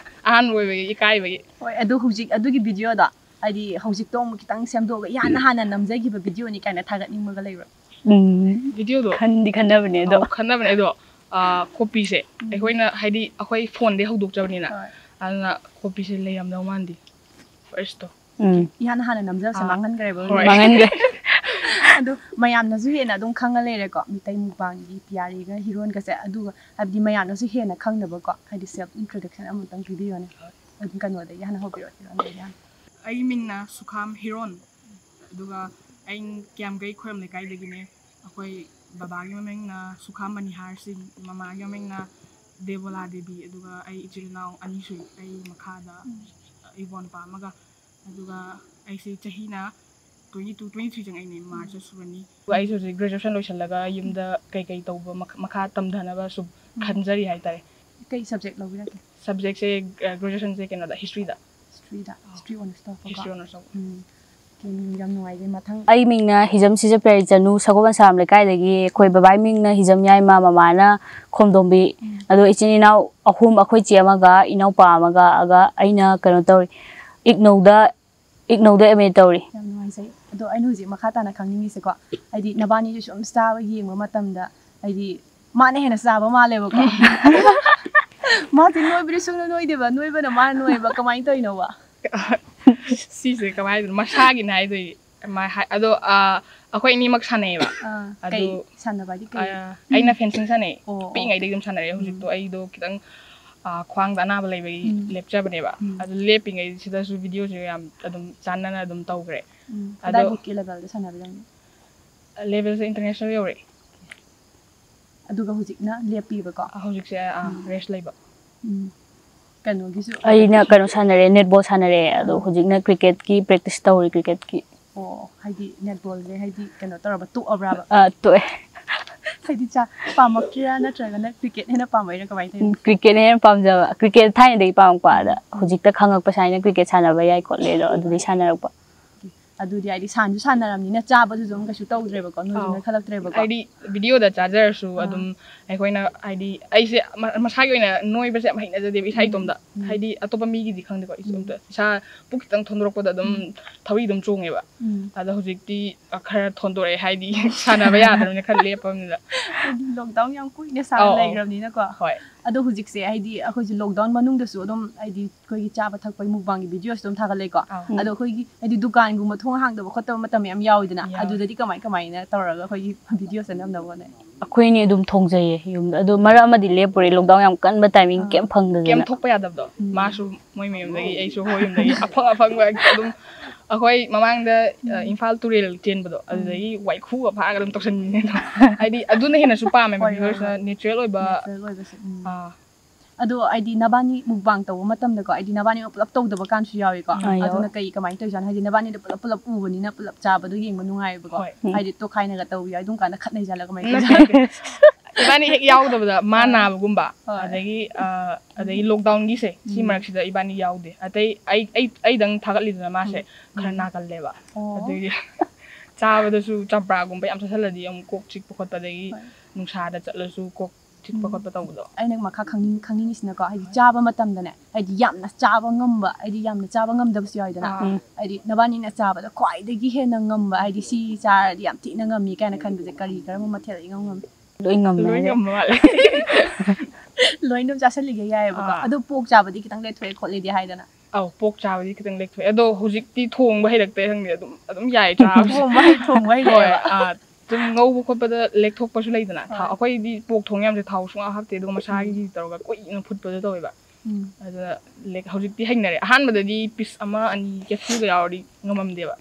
ꯑꯍꯥꯟꯕ ꯑꯣꯏꯕꯒꯤ ꯏꯀꯥꯏꯕꯒꯤ꯫ ꯍꯣꯏ, ꯑꯗꯨ ꯍꯧꯖꯤꯛ ꯑꯗꯨꯒꯤ ꯚꯤꯗꯤꯑꯣꯗꯣ ꯍꯥꯏꯗꯤ ꯍꯧꯖꯤꯛꯇꯣ ꯑꯃꯨꯛ ꯈꯤꯇꯪ ꯁꯦꯝꯗꯣꯛꯑꯒ ꯏꯍꯥꯟ ꯍꯥꯟꯅ ꯅꯝꯖꯈꯤꯕ ꯚꯤꯗꯤꯑꯣꯅꯤ ꯀꯥꯏꯅ ꯊꯥꯒꯠꯅꯤꯡꯕꯒ ꯂꯩꯕ꯭ꯔꯣ? ꯎꯝ꯫ ꯚꯤꯗꯤꯑꯣꯗꯣ? ꯈꯟꯗꯤ ꯈꯟꯅꯕꯅꯦ ꯑꯗꯣ꯫ ꯑꯧ, ꯈꯟꯅꯕꯅꯦ ꯑꯗꯣ, ꯑ, ꯀꯣꯄꯤꯁꯦ ꯎꯝ꯫ ꯑꯩꯈꯣꯏꯅ ꯍꯥꯏꯗꯤ ꯑꯩꯈꯣꯏ ꯐꯣꯟꯗꯩ ꯍꯧꯗꯣꯛꯆꯕꯅꯤꯅ, ꯍꯣꯏ꯫ ꯑꯗꯨꯅ ꯀꯣꯄꯤꯁꯦ ꯂꯩꯔꯝꯗꯧ ꯃꯥꯟꯗꯦ ꯐꯥꯔꯁꯇꯣ꯫ ꯎꯝ꯫ ꯏꯍꯥꯟ ꯍꯥꯟꯅ ꯅꯝꯖꯕꯁꯦ ꯑꯥ꯫ ꯃꯥꯡꯍꯟꯈ꯭ꯔꯦꯕ ꯍꯣꯏ꯫ ꯍꯧꯖꯤꯛ꯫ ꯃꯥꯡꯍꯟꯈ꯭ꯔꯦ꯫ ꯑꯗꯣ ꯃꯌꯥꯝꯅꯁꯨ ꯍꯦꯟꯅ ꯑꯗꯨꯝ ꯈꯪꯉ ꯂꯩꯔꯦꯀꯣ, ꯃꯤꯇꯩ ꯃꯨꯛꯕꯥꯡꯒꯤ ꯄꯤꯌꯥꯔꯤꯒ ꯍꯤꯔꯣꯟꯒꯁꯦ꯫ ꯑꯗꯨꯒ ꯍꯥꯏꯕꯗꯤ ꯃꯌꯥꯝꯅꯁꯨ ꯍꯦꯟꯅ ꯈꯪꯅꯕꯀꯣ, ꯍꯥꯏꯗꯤ ꯁꯦꯜꯐ ꯏꯟꯇ꯭ꯔꯣꯗꯛꯁꯟ ꯑꯃꯇꯪ ꯄꯤꯕꯤꯌꯣꯅꯦ꯫ ꯑꯗꯨꯝ ꯀꯩꯅꯣꯗꯒꯤ ꯍꯥꯟꯅ ꯍꯧꯕꯤꯔꯛꯑꯣ, ꯍꯤꯔꯣꯟꯗꯒꯤ ꯍꯥꯟꯅ꯫ ꯑꯩ ꯃꯤꯡꯅ ꯁꯨꯈꯥꯝ ꯍꯤꯔꯣꯟ, ꯑꯗꯨꯒ ꯑꯩ ꯀꯤꯌꯥꯝꯒꯩ ꯈꯣꯏꯔꯝ ꯂꯩꯀꯥꯏꯗꯒꯤꯅꯦ꯫ ꯑꯩꯈꯣꯏ ꯕꯕꯥꯒꯤ ꯃꯃꯤꯡꯅ ꯁꯨꯈꯥ ꯃꯅꯤꯍꯥꯔ ꯁꯤꯡ, ꯃꯃꯥꯒꯤ ꯃꯃꯤꯡꯅ ꯗꯦꯕꯣꯂꯥ ꯗꯦꯕꯤ, ꯑꯗꯨꯒ ꯑꯩ ꯏꯆꯤꯜ ꯏꯅꯥꯎ ꯑꯅꯤ ꯁꯨꯏ꯫ ꯑꯩ ꯃꯈꯥꯗ ꯎꯝ꯫ ꯏꯕꯣꯟꯄꯥ ꯑꯃꯒ, ꯑꯗꯨꯒ ꯑꯩꯁꯦ ꯆꯍꯤꯅ twenty two, twenty three ꯆꯪꯉꯛꯏꯅꯦ, ꯃꯥꯔꯆꯇ ꯁꯨꯔꯅꯤ꯫ ꯑꯗꯨꯒ ꯑꯩꯁꯨ ꯍꯧꯖꯤꯛ graduation ꯂꯣꯏꯁꯤꯜꯂꯒ ꯌꯨꯝꯗ ꯀꯩꯀꯩ ꯇꯧꯕ ꯃꯈ-, ꯃꯈꯥ ꯇꯝꯊꯅꯕ ꯁꯨꯝ ꯎꯝ꯫ ꯈꯟꯖꯔꯤ ꯍꯥꯏꯇꯥꯔꯦ꯫ ꯀꯩ subject ꯂꯧꯕꯤꯔꯛꯀꯦ? Subjectꯁꯦ, ꯑ, graduationꯁꯦ ꯀꯩꯅꯣꯗ, historyꯗ꯫ Historyꯗ? ꯑꯥ꯫ History honours ꯇꯧꯕꯀꯣ? History honours ꯇꯧꯕ꯫ ꯎꯝ꯫ ꯌꯥꯝ ꯅꯨꯡꯉꯥꯏꯖꯩ꯫ ꯃꯊꯪ꯫ ꯑꯩ ꯃꯤꯡꯅ ꯍꯤꯖꯝ ꯁꯤꯖꯄ꯭ꯔꯤꯌꯥ ꯏꯆꯅꯨ, ꯁꯒꯣꯜꯕꯟ ꯁꯥꯔꯥꯝ ꯂꯩꯀꯥꯏꯗꯒꯤ꯫ ꯑꯩꯈꯣꯏ ꯕꯕꯥꯒꯤ ꯃꯤꯡꯅ ꯍꯤꯖꯝ ꯌꯥꯏꯃ, ꯃꯃꯥꯅ ꯈꯣꯝꯗꯣꯝꯕꯤ꯫ ꯎꯝ꯫ ꯑꯗꯣ ꯏꯆꯤꯟ ꯏꯅꯥꯎ ꯑꯍꯨꯝ, ꯑꯩꯈꯣꯏ ꯆꯦ ꯑꯃꯒ ꯏꯅꯥꯎꯄꯥ ꯑꯃꯒ, ꯑꯗꯨꯒ ꯑꯩꯅ ꯀꯩꯅꯣ ꯇꯧꯔꯤ, ꯏꯒꯅꯧꯗ, ꯏꯒꯅꯧꯗ M A ꯇꯧꯔꯤ꯫ ꯌꯥꯝ ꯅꯨꯡꯉꯥꯏꯖꯩ꯫ ꯑꯗꯣ ꯑꯩꯅ ꯍꯧꯖꯤꯛ ꯃꯈꯥ ꯇꯥꯅ ꯈꯪꯅꯤꯡꯉꯤꯁꯦꯀꯣ, ꯍꯥꯏꯗꯤ ꯅꯕꯥꯅꯤꯁꯦ ꯁꯨꯝ ꯆꯥꯕ ꯌꯦꯡꯕ ꯃꯇꯝꯗ, ꯍꯥꯏꯗꯤ ꯃꯥꯅ ꯍꯦꯟꯅ ꯆꯥꯕ ꯃꯥꯜꯂꯦꯕꯀꯣ꯫ ꯃꯥꯁꯦ ꯅꯣꯏꯕꯗꯤ ꯁꯨꯡꯅꯣꯏ ꯅꯣꯏꯗꯦꯕ, ꯅꯣꯏꯕꯅ ꯃꯥꯅ ꯅꯣꯏꯕ꯫ ꯀꯃꯥꯏꯅ ꯇꯧꯔꯤꯅꯣꯕ? ꯁꯤꯁꯦ ꯀꯃꯥꯏꯅ ꯍꯥꯏꯗꯣꯏꯅꯣ? ꯃꯁꯥꯒꯤꯅꯦ ꯍꯥꯏꯗꯣꯏꯅꯦ꯫ ꯃꯥ ꯍꯥꯏ-, ꯑꯗꯣ, ꯑ, ꯑꯩꯈꯣꯏ ꯑꯅꯤꯃꯛ ꯁꯥꯟꯅꯩꯌꯦꯕ꯫ ꯑꯥ, ꯑꯗꯨ, ꯀꯩ ꯁꯥꯟꯅꯕ ꯍꯥꯏꯗꯤ ꯀꯩ? ꯑ, ꯑꯩꯅ fencing ꯁꯥꯟꯅꯩ꯫ ꯑꯣ, ꯑꯣ꯫ ꯄꯤꯛꯏꯉꯩꯗꯒꯤ ꯑꯗꯨꯝ ꯁꯥꯟꯅꯔꯛꯑꯦ꯫ ꯎꯝ꯫ ꯍꯧꯖꯤꯛꯇꯣ ꯑꯩꯗꯣ ꯈꯤꯇꯪ, ꯑ, ꯈ꯭ꯋꯥꯡꯗ ꯑꯅꯥꯕ ꯂꯩꯕꯒꯤ ꯎꯝ꯫ ꯂꯦꯞꯆꯕꯅꯦꯕ꯫ ꯎꯝ꯫ ꯑꯗꯨ ꯂꯦꯞꯄꯤꯉꯩꯁꯤꯗꯁꯨ videoꯁꯦ ꯌꯥꯝ ꯑꯗꯨꯝ ꯆꯥꯟꯅꯅ ꯑꯗꯨꯝ ꯇꯧꯈ꯭ꯔꯦ꯫ ꯎꯝ꯫ ꯑꯗꯣ ꯀꯗꯥꯏꯐꯥꯎꯀꯤ levelꯗ ꯁꯥꯟꯅꯕꯤꯔꯝꯃꯤ? Levelꯁꯦ international ꯌꯧꯔꯛꯑꯦ꯫ ꯑꯗꯨꯒ ꯍꯧꯖꯤꯛꯅ ꯂꯦꯞꯄꯤꯕꯀꯣ? ꯍꯧꯖꯤꯛꯁꯦ, ꯑꯥ, ꯎꯝ꯫ Rest ꯂꯩꯕ꯫ ꯎꯝ꯫ ꯀꯩꯅꯣꯒꯤꯁꯨ ꯑꯩꯅ ꯀꯩꯅꯣ ꯁꯥꯟꯅꯔꯦ, netball ꯁꯥꯟꯅꯔꯦ, ꯑꯗꯣ ꯑꯥ꯫ ꯍꯧꯖꯤꯛꯅ cricketꯀꯤ practice ꯇꯧꯔꯤ, cricketꯀꯤ꯫ ꯑꯣ, ꯍꯥꯏꯗꯤ netballꯁꯦ ꯍꯥꯏꯗꯤ ꯀꯩꯅꯣ ꯇꯧꯔꯕ, ꯇꯣꯛꯑꯕ꯭ꯔꯥꯕ? ꯑꯥ, ꯇꯣꯛꯑꯦ꯫ ꯍꯥꯏꯗꯤ ꯆꯥ-, ꯄꯥꯝꯃꯛꯇ꯭ꯔꯤꯔꯥ ꯅꯠꯇ꯭ꯔꯒꯅ cricket ꯍꯦꯟꯅ ꯄꯥꯝꯃꯛꯏꯔꯥ, ꯀꯃꯥꯏꯅ ꯇꯧꯔꯤꯅꯣ? Cricketꯅ ꯍꯦꯟꯅ ꯄꯥꯝꯖꯕ, cricket ꯊꯥꯏꯅꯗꯒꯤ ꯄꯥꯝꯃꯛꯄ, ꯑꯗ ꯎꯝ꯫ ꯍꯧꯖꯤꯛꯇ ꯈꯪꯉꯛꯄ ꯁꯨꯃꯥꯏꯅ cricket ꯁꯥꯟꯅꯕ ꯌꯥꯏ ꯈꯣꯠꯂꯦ, ꯑꯗꯣ ꯑꯗꯨꯗꯩ ꯁꯥꯟꯅꯔꯛꯄ꯫ ꯑꯗꯨꯗꯤ ꯍꯥꯏꯗꯤ ꯁꯥꯟꯁꯨ ꯁꯥꯟꯅꯔꯕꯅꯤꯅ ꯆꯥꯕꯗꯨꯁꯨ ꯑꯗꯨꯝ ꯀꯩꯁꯨ ꯇꯧꯗ꯭ꯔꯦꯕꯀꯣ, ꯅꯣꯏꯁꯨ ꯑꯧ꯫ ꯅꯣꯏꯈꯠꯂꯛꯇ꯭ꯔꯦꯕꯀꯣ? ꯍꯥꯏꯗꯤ videoꯗ ꯆꯥꯖꯔꯁꯨ ꯑꯥ꯫ ꯑꯗꯨꯝ ꯑꯩꯈꯣꯏꯅ ꯍꯥꯏꯗꯤ ꯑꯩꯁꯦ ꯃ-, ꯃꯁꯥꯒꯤ ꯑꯣꯏꯅ ꯅꯣꯏꯕꯁꯦ ꯌꯥꯝ ꯍꯩꯅꯖꯗꯦꯕ ꯏꯁꯥ ꯎꯝ, ꯏꯇꯣꯝꯇ꯫ ꯎꯝ꯫ ꯍꯥꯏꯗꯤ ꯑꯇꯣꯞꯄ ꯃꯤꯒꯤꯗꯤ ꯈꯪꯗꯦꯀꯣ, ꯎꯝ꯫ ꯏꯇꯣꯝꯇ ꯏꯁꯥ ꯄꯨꯛ ꯈꯤꯇꯪ ꯊꯣꯟꯗꯣꯔꯛꯄꯗ ꯑꯗꯨꯝ ꯎꯝ꯫ ꯊꯧꯔꯤ ꯑꯗꯨꯝ ꯆꯣꯡꯉꯦꯕ꯫ ꯎꯝ꯫ ꯑꯗꯣ ꯍꯧꯖꯤꯛꯇꯤ, ꯑ, ꯈꯔ ꯊꯣꯟꯗꯣꯔꯛꯑꯦ, ꯍꯥꯏꯗꯤ ꯁꯥꯟꯅꯕ ꯌꯥꯗ꯭ꯔꯕꯅꯤꯅ ꯈꯔ ꯂꯦꯞꯄꯕꯅꯤꯅ꯫ ꯍꯥꯏꯗꯤ lockdown ꯌꯥꯝ ꯀꯨꯏꯅ ꯁꯥꯡꯅ ꯑꯧ, ꯑꯧ꯫ ꯂꯩꯈ꯭ꯔꯕꯅꯤꯅꯀꯣ꯫ ꯍꯣꯏ꯫ ꯑꯗꯣ ꯍꯧꯖꯤꯛꯁꯦ ꯍꯥꯏꯗꯤ ꯑꯩꯈꯣꯏꯁꯦ lockdown ꯃꯅꯨꯡꯗꯁꯨ ꯑꯗꯨꯝ ꯍꯥꯏꯗꯤ ꯑꯩꯈꯣꯏꯒꯤ ꯆꯥꯕ ꯊꯛꯄꯒꯤ mukbangꯒꯤ videoꯁꯨ ꯑꯗꯨꯝ ꯊꯥꯒꯠꯂꯛꯏꯀꯣ꯫ ꯑꯥ꯫ ꯎꯝ꯫ ꯑꯗꯣ ꯑꯩꯈꯣꯏꯒꯤ ꯍꯥꯏꯗꯤ ꯗꯨꯀꯥꯟꯒꯨꯝꯕ ꯊꯣꯡ ꯍꯥꯡꯗꯕ ꯈꯣꯠꯇꯕ ꯃꯇꯝ ꯌꯥꯝ ꯌꯥꯎꯋꯤꯗꯅ, ꯌꯥꯎꯋꯦ꯫ ꯑꯗꯨꯗꯗꯤ ꯀꯃꯥꯏ ꯀꯃꯥꯏꯅ ꯇꯧꯔꯒ ꯑꯩꯈꯣꯏꯒꯤ videoꯁꯦ ꯅꯝꯅꯕ ꯍꯣꯠꯅꯩ? ꯑꯩꯈꯣꯏꯅꯤ ꯑꯗꯨꯝ ꯊꯣꯡꯖꯩꯌꯦ ꯌꯨꯝꯗ꯫ ꯑꯗꯣ ꯃꯔꯛ ꯑꯃꯗꯤ ꯂꯦꯞꯄꯨꯔꯦ, lockdown ꯌꯥꯝ ꯀꯟꯕ timing, ꯑꯥ꯫ ꯀꯩꯝ ꯐꯪꯗꯗꯅ꯫ ꯀꯩꯝ ꯊꯣꯛꯄ ꯌꯥꯗꯕꯗꯣ꯫ ꯎꯝ꯫ ꯃꯥꯁꯨ ꯃꯣꯏ ꯃꯌꯨꯝꯗꯒꯤ, ꯑꯩꯁꯨ ꯑꯩꯈꯣꯏ ꯌꯨꯝꯗꯒꯤ, ꯑꯐꯪ ꯑꯐꯪꯕ ꯑꯗꯨꯝ ꯑꯩꯈꯣꯏ ꯃꯃꯥꯡꯗ ꯑ, ꯏꯝꯐꯥꯜ ꯇꯨꯔꯦꯜ ꯆꯦꯟꯕꯗꯣ, ꯑꯗꯨꯗꯒꯤ ꯋꯥꯏꯈꯨꯒ ꯐꯥꯔꯒ ꯑꯗꯨꯝ ꯇꯧꯁꯟꯕꯤꯅꯦ ꯑꯗꯣ꯫ ꯍꯥꯏꯗꯤ ꯑꯗꯨꯅ ꯍꯦꯟꯅꯁꯨ ꯄꯥꯝꯃꯦꯕ, ꯍꯣꯏ, ꯍꯣꯏ, ꯚ꯭ꯌꯨꯋꯔꯁꯅ ꯍꯣꯏ꯫ ꯅꯦꯆꯔꯦꯜ ꯑꯣꯏꯕ꯫ ꯅꯦꯆꯔꯦꯜ ꯑꯣꯏꯕꯁꯦ, ꯎꯝ꯫ ꯑꯥ꯫ ꯑꯗꯣ ꯍꯥꯏꯗꯤ ꯅꯕꯥꯅꯤ ꯃꯨꯛꯕꯥꯡ ꯇꯧꯕ ꯃꯇꯝꯗꯀꯣ, ꯍꯥꯏꯗꯤ ꯅꯕꯥꯅꯤ ꯄꯨꯂꯞ ꯇꯧꯗꯕ ꯀꯥꯟꯁꯨ ꯌꯥꯎꯋꯦꯀꯣ꯫ ꯑꯥ, ꯌꯥꯎꯋꯦ꯫ ꯑꯗꯨꯅ ꯀꯩ, ꯀꯃꯥꯏꯅ ꯇꯧꯔꯤꯖꯥꯠꯅꯣ? ꯍꯥꯏꯗꯤ ꯅꯕꯥꯅꯤꯗꯣ ꯄꯨꯂꯞ ꯄꯨꯂꯞ ꯎꯕꯅꯤꯅ ꯄꯨꯂꯞ ꯆꯥꯕꯗꯣ ꯌꯦꯡꯕ ꯅꯨꯡꯉꯥꯏꯌꯦꯕꯀꯣ꯫ ꯍꯣꯏ꯫ ꯎꯝ꯫ ꯍꯥꯏꯗꯤ ꯇꯣꯈꯥꯏꯅꯒ ꯇꯧꯕ ꯌꯥꯎꯋꯦ, ꯑꯗꯨꯝ ꯀꯥꯟꯗ ꯈꯠꯅꯩ ꯖꯥꯠꯂ, ꯀꯃꯥꯏꯅ ꯅꯠꯇꯦ, ꯇꯧꯔꯤꯖꯥꯠꯅꯣ? ꯅꯠꯇꯦ꯫ ꯏꯕꯥꯅꯤ ꯍꯦꯛ ꯌꯥꯎꯗꯕꯗ ꯃꯥ ꯑꯥ꯫ ꯅꯥꯕꯒꯨꯝꯕ, ꯍꯣꯏ꯫ ꯑꯗꯒꯤ, ꯑ, ꯑꯗꯒꯤ ꯂꯣꯛꯗꯥꯎꯟꯒꯤꯁꯦ, ꯁꯤ ꯎꯝ꯫ ꯃꯔꯛꯁꯤꯗ ꯏꯕꯥꯅꯤ ꯌꯥꯎꯗꯦ꯫ ꯑꯇꯩ ꯑꯩ, ꯑꯩ, ꯑꯩꯗꯪ ꯊꯥꯒꯠꯂꯤꯗꯅ ꯃꯥꯁꯦ, ꯎꯝ꯫ ꯈꯔ ꯎꯝ꯫ ꯅꯥꯒꯜꯂꯦꯕ꯫ ꯑꯣ꯫ ꯑꯗꯨꯒꯤ ꯆꯥꯕꯗꯁꯨ ꯆꯝꯄ꯭ꯔꯥꯒꯨꯝꯕ ꯌꯥꯝ ꯆꯥꯁꯤꯜꯂꯗꯤ ꯑꯃꯨꯛ ꯀꯣꯛ ꯆꯤꯛꯄ ꯈꯣꯠꯄ, ꯑꯗꯒꯤ ꯍꯣꯏ꯫ ꯅꯨꯡꯁꯥꯗ ꯆꯠꯂꯁꯨ ꯀꯣꯛ ꯆꯤꯛꯄ ꯎꯝ꯫ ꯈꯣꯠꯄ ꯇꯧꯕꯗꯣ꯫ ꯑꯩꯅ ꯃꯈꯥ ꯈꯪꯅꯤꯡ-, ꯈꯪꯅꯤꯡꯉꯤꯁꯤꯅꯀꯣ, ꯍꯥꯏꯗꯤ ꯆꯥꯕ ꯃꯇꯝꯗꯅꯦ, ꯍꯥꯏꯗꯤ ꯌꯥꯝꯅ ꯆꯥꯕ ꯉꯝꯕ, ꯍꯥꯏꯗꯤ ꯌꯥꯝꯅ ꯆꯥꯕ ꯉꯝꯗꯕꯁꯨ ꯌꯥꯎꯋꯤꯗꯅ꯫ ꯑꯥ꯫ ꯎꯝ꯫ ꯍꯥꯏꯗꯤ ꯅꯕꯥꯅꯤꯅ ꯆꯥꯕꯗ ꯈ꯭ꯋꯥꯏꯗꯒꯤ ꯍꯦꯟꯅ ꯉꯝꯕ, ꯍꯥꯏꯗꯤ ꯁꯤ ꯆꯥꯔꯗꯤ ꯌꯥꯝ ꯊꯤꯅ ꯉꯝꯃꯤ ꯀꯥꯏꯅ ꯈꯟꯕꯁꯦ ꯀꯔꯤ, ꯀꯔꯝꯕ ꯃꯊꯦꯜ ꯏꯉꯝ ꯉꯝꯃꯤ? ꯂꯣꯏ ꯉꯝꯃꯦ ꯂꯣꯏ ꯍꯥꯏꯗꯤ꯫ ꯉꯝꯕ ꯃꯥꯜꯂꯦ꯫ ꯂꯣꯏ ꯑꯗꯨꯝ ꯆꯥꯁꯤꯜꯂꯤꯒꯦ ꯌꯥꯏꯑꯕꯀꯣ꯫ ꯑꯥ꯫ ꯑꯗꯣ ꯄꯣꯛ ꯆꯥꯕꯗꯤ ꯈꯤꯇꯪ ꯂꯦꯛꯊꯣꯛꯑꯦ ꯈꯣꯠꯂꯦꯗꯤ ꯍꯥꯏꯗꯅ꯫ ꯑꯧ, ꯄꯣꯛ ꯆꯥꯕꯗꯤ ꯈꯤꯇꯪ ꯂꯦꯛꯊꯣꯛꯑꯦ꯫ ꯑꯗꯣ ꯍꯧꯖꯤꯛꯇꯤ ꯊꯣꯡꯕ ꯍꯩꯔꯛꯇ꯭ꯔꯦ ꯈꯪꯗꯦ, ꯑꯗꯨꯝ, ꯑꯗꯨꯝ ꯌꯥꯏ ꯆꯥꯕꯁꯦ꯫ ꯊꯣꯡꯕ ꯍꯩ-, ꯊꯣꯡꯕ ꯍꯣꯏ, ꯍꯩꯔꯦꯕ꯫ ꯑꯥ, ꯑꯗꯨꯝ ꯉꯧꯕ ꯈꯣꯠꯄꯗ ꯂꯦꯛꯊꯣꯛꯄꯁꯨ ꯂꯩꯗꯅ꯫ ꯊꯥꯎ, ꯍꯣꯏ꯫ ꯑꯩꯈꯣꯏꯗꯤ ꯄꯣꯛ ꯊꯣꯡ ꯌꯥꯝꯁꯦ ꯊꯥꯎ ꯁꯨꯡꯍꯥꯞ ꯍꯥꯞꯇꯦ, ꯑꯗꯨꯒ ꯃꯁꯥꯒꯤ ꯎꯝ꯫ ꯇꯧꯔꯒ ꯀꯨꯏꯅ ꯐꯨꯠꯄꯗꯣ ꯇꯧꯋꯦꯕ꯫ ꯎꯝ꯫ ꯑꯗꯨꯅ ꯂꯦꯛ-, ꯍꯧꯖꯤꯛꯇꯤ ꯍꯩꯅꯔꯦ꯫ ꯑꯍꯥꯟꯕꯗꯗꯤ ꯄꯤꯁ ꯑꯃ ꯑꯅꯤ ꯀꯦꯞꯁꯨꯜꯒ ꯌꯥꯎꯔꯗꯤ ꯉꯝꯃꯝꯗꯦꯕ꯫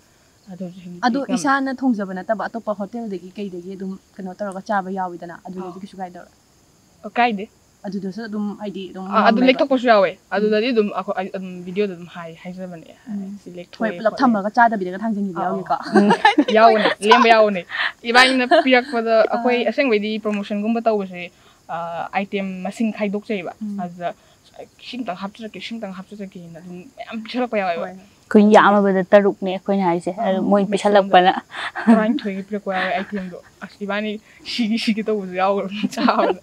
ꯑꯗꯣ ꯍꯧꯖꯤꯛꯇꯤ ꯑꯗꯣ ꯉꯝꯃꯦ꯫ ꯏꯁꯥꯅ ꯊꯣꯡꯖꯕ ꯅꯠꯇꯕ ꯑꯇꯣꯞꯄ ꯍꯣꯇꯦꯜꯗꯒꯤ ꯀꯩꯗꯒꯤ ꯑꯗꯨꯝ ꯀꯩꯅꯣ ꯇꯧꯔꯒ ꯆꯥꯕ ꯌꯥꯎꯋꯤꯗꯅ, ꯑꯗꯨꯗꯗꯤ ꯑꯥ꯫ ꯀꯩꯁꯨ ꯀꯥꯏꯗꯧꯔꯦ? ꯑꯣ, ꯀꯥꯏꯗꯦ꯫ ꯑꯗꯨꯗꯁꯨ ꯑꯗꯨꯝ ꯍꯥꯏꯗꯤ ꯑꯗꯨꯝ ꯑꯥ, ꯑꯗꯨ ꯉꯝꯃꯦꯕ꯫ ꯂꯦꯛꯊꯣꯛꯄꯁꯨ ꯌꯥꯎꯋꯦ꯫ ꯎꯝ꯫ ꯑꯗꯨꯗꯗꯤ ꯑꯗꯨꯝ ꯑꯩꯈꯣꯏ, ꯑꯩ ꯑꯗꯨꯝ ꯚꯤꯗꯤꯑꯣꯗ ꯑꯗꯨꯝ ꯍꯥꯏ-, ꯍꯥꯏꯖꯕꯅꯦ꯫ ꯎꯝ꯫ ꯁꯤ ꯍꯣꯏ, ꯂꯦꯛꯊꯣꯛꯑꯦ ꯄꯨꯂꯞ ꯈꯣꯠꯂꯦ꯫ ꯊꯝꯃꯒ ꯆꯥꯗꯕꯤꯗꯒ ꯊꯥꯡꯖꯟꯈꯤꯕ ꯑꯥ, ꯌꯥꯎꯒꯦꯀꯣ? ꯑꯥ꯫ ꯌꯥꯎꯕꯅꯦ, ꯂꯦꯝꯕ ꯌꯥꯎꯕꯅꯦ꯫ ꯏꯕꯥꯅꯤꯅ ꯄꯤꯔꯛꯄꯗ ꯑꯩꯈꯣꯏ ꯑꯥ꯫ ꯑꯁꯦꯡꯕꯩꯗꯤ ꯄ꯭ꯔꯣꯃꯣꯁꯟꯒꯨꯝꯕ ꯇꯧꯕꯁꯦ, ꯑꯥ, ꯑꯥꯏꯇꯦꯝ ꯃꯁꯤꯡ ꯈꯥꯏꯗꯣꯛꯆꯩꯕ꯫ ꯎꯝ꯫ ꯑꯗꯨꯗ ꯁꯤꯝꯇꯪ ꯍꯥꯞꯆꯔꯛꯀꯦ, ꯁꯤꯝꯇꯪ ꯍꯥꯞꯆꯔꯛꯀꯦꯅ ꯑꯗꯨꯝ ꯃꯌꯥꯝ ꯄꯤꯁꯜꯂꯛꯄ ꯌꯥꯎꯋꯦꯕ꯫ ꯍꯣꯏ꯫ ꯑꯩꯈꯣꯏ ꯌꯥꯝꯃꯕꯗ ꯇꯔꯨꯛꯅꯦ ꯑꯩꯈꯣꯏꯅ ꯍꯥꯏꯁꯦ꯫ ꯑꯥ, ꯑꯗꯨ ꯃꯣꯏ maximum ꯗ ꯄꯤꯁꯜꯂꯛꯄꯅ꯫ ꯇꯔꯥꯅꯤꯊꯣꯏꯒ ꯄꯤꯔꯛꯄ ꯌꯥꯎꯋꯦ ꯑꯥꯏꯇꯦꯝꯗꯣ꯫ ꯑꯁ, ꯏꯕꯥꯅꯤ ꯁꯤꯒꯤ ꯁꯤꯒꯤ ꯇꯧꯕꯁꯨ ꯌꯥꯎꯈ꯭ꯔꯕꯅꯤ ꯆꯥꯕꯗ꯫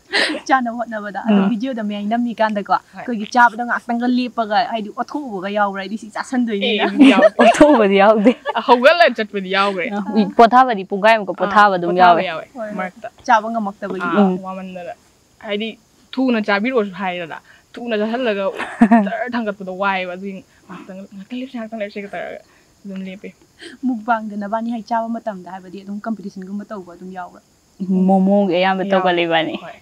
ꯆꯥꯅꯕ ꯍꯣꯠꯅꯕꯗ꯫ ꯑꯗꯣ ꯎꯝ꯫ ꯚꯤꯗꯤꯑꯣꯗ ꯃꯌꯥꯏ ꯅꯝꯃꯤꯀꯥꯟꯗꯀꯣ, ꯍꯣꯏ꯫ ꯑꯩꯈꯣꯏꯒꯤ ꯆꯥꯕꯗ ꯉꯥꯛꯇꯪꯒ ꯂꯦꯞꯄꯒ, ꯍꯥꯏꯗꯤ, ꯑꯣꯠꯊꯣꯛꯎꯕꯒ ꯌꯥꯎꯕ꯭ꯔꯥ? ꯍꯥꯏꯗꯤ, ꯁꯤ ꯆꯥꯁꯟꯗꯣꯏꯅꯤꯅ꯫ ꯑꯦ, ꯑꯗꯨꯗꯤ ꯌꯥꯎꯗꯦ꯫ ꯑꯣꯠꯊꯣꯛꯎꯕꯗꯤ ꯌꯥꯎꯗꯦ꯫ ꯑ, ꯍꯧꯒꯠꯂ ꯆꯠꯄꯗꯤ ꯌꯥꯎꯈ꯭ꯔꯦ꯫ ꯑ, ꯄꯣꯊꯥꯕꯗꯤ ꯄꯨꯡꯈꯥꯏꯃꯨꯛꯀ ꯑꯥ, ꯄꯣꯊꯥꯕꯗꯣ ꯑꯗꯨꯝ ꯄꯣꯊꯥꯕ ꯌꯥꯎꯋꯦ꯫ ꯌꯥꯎꯋꯦ, ꯍꯣꯏ, ꯍꯣꯏ꯫ ꯃꯔꯛꯇ꯫ ꯆꯥꯕ ꯉꯝꯃꯛꯇꯕꯒꯤ꯫ ꯑꯥ, ꯎꯝ꯫ ꯋꯥꯃꯟꯗꯅ꯫ ꯍꯥꯏꯗꯤ, ꯊꯨꯅ ꯆꯥꯕꯤꯔꯛꯑꯣꯁꯨ ꯍꯥꯏꯗꯅ, ꯊꯨꯅ ꯆꯥꯁꯤꯜꯂꯒ ꯖꯔ ꯊꯥꯡꯒꯠꯄꯗꯣ ꯋꯥꯏꯑꯦꯕ, ꯑꯗꯨꯒꯤ ꯉꯥꯛꯇꯪ, ꯉꯥꯛꯇꯪ ꯂꯦꯞꯁꯦ, ꯉꯥꯛꯇꯪ ꯂꯦꯞꯁꯦꯒ ꯇꯧꯔꯒ ꯑꯗꯨꯝ ꯂꯦꯞꯄꯦ꯫ ꯃꯨꯛꯕꯥꯡꯗ ꯅꯕꯥꯅꯤ ꯍꯥꯏ ꯆꯥꯕ ꯃꯇꯝꯗ ꯍꯥꯏꯕꯗꯤ ꯑꯗꯨꯝ ꯀꯝꯄꯤꯇꯤꯁꯟꯒꯨꯝꯕ ꯇꯧꯕ ꯑꯗꯨꯝ ꯌꯥꯎꯕ꯭ꯔꯥ? ꯃꯣꯃꯣꯒꯤ ꯑꯌꯥꯝꯕ ꯌꯥꯎꯋꯦ꯫ ꯇꯧꯒꯜꯂꯦ ꯏꯕꯥꯅꯤ꯫ ꯍꯣꯏ꯫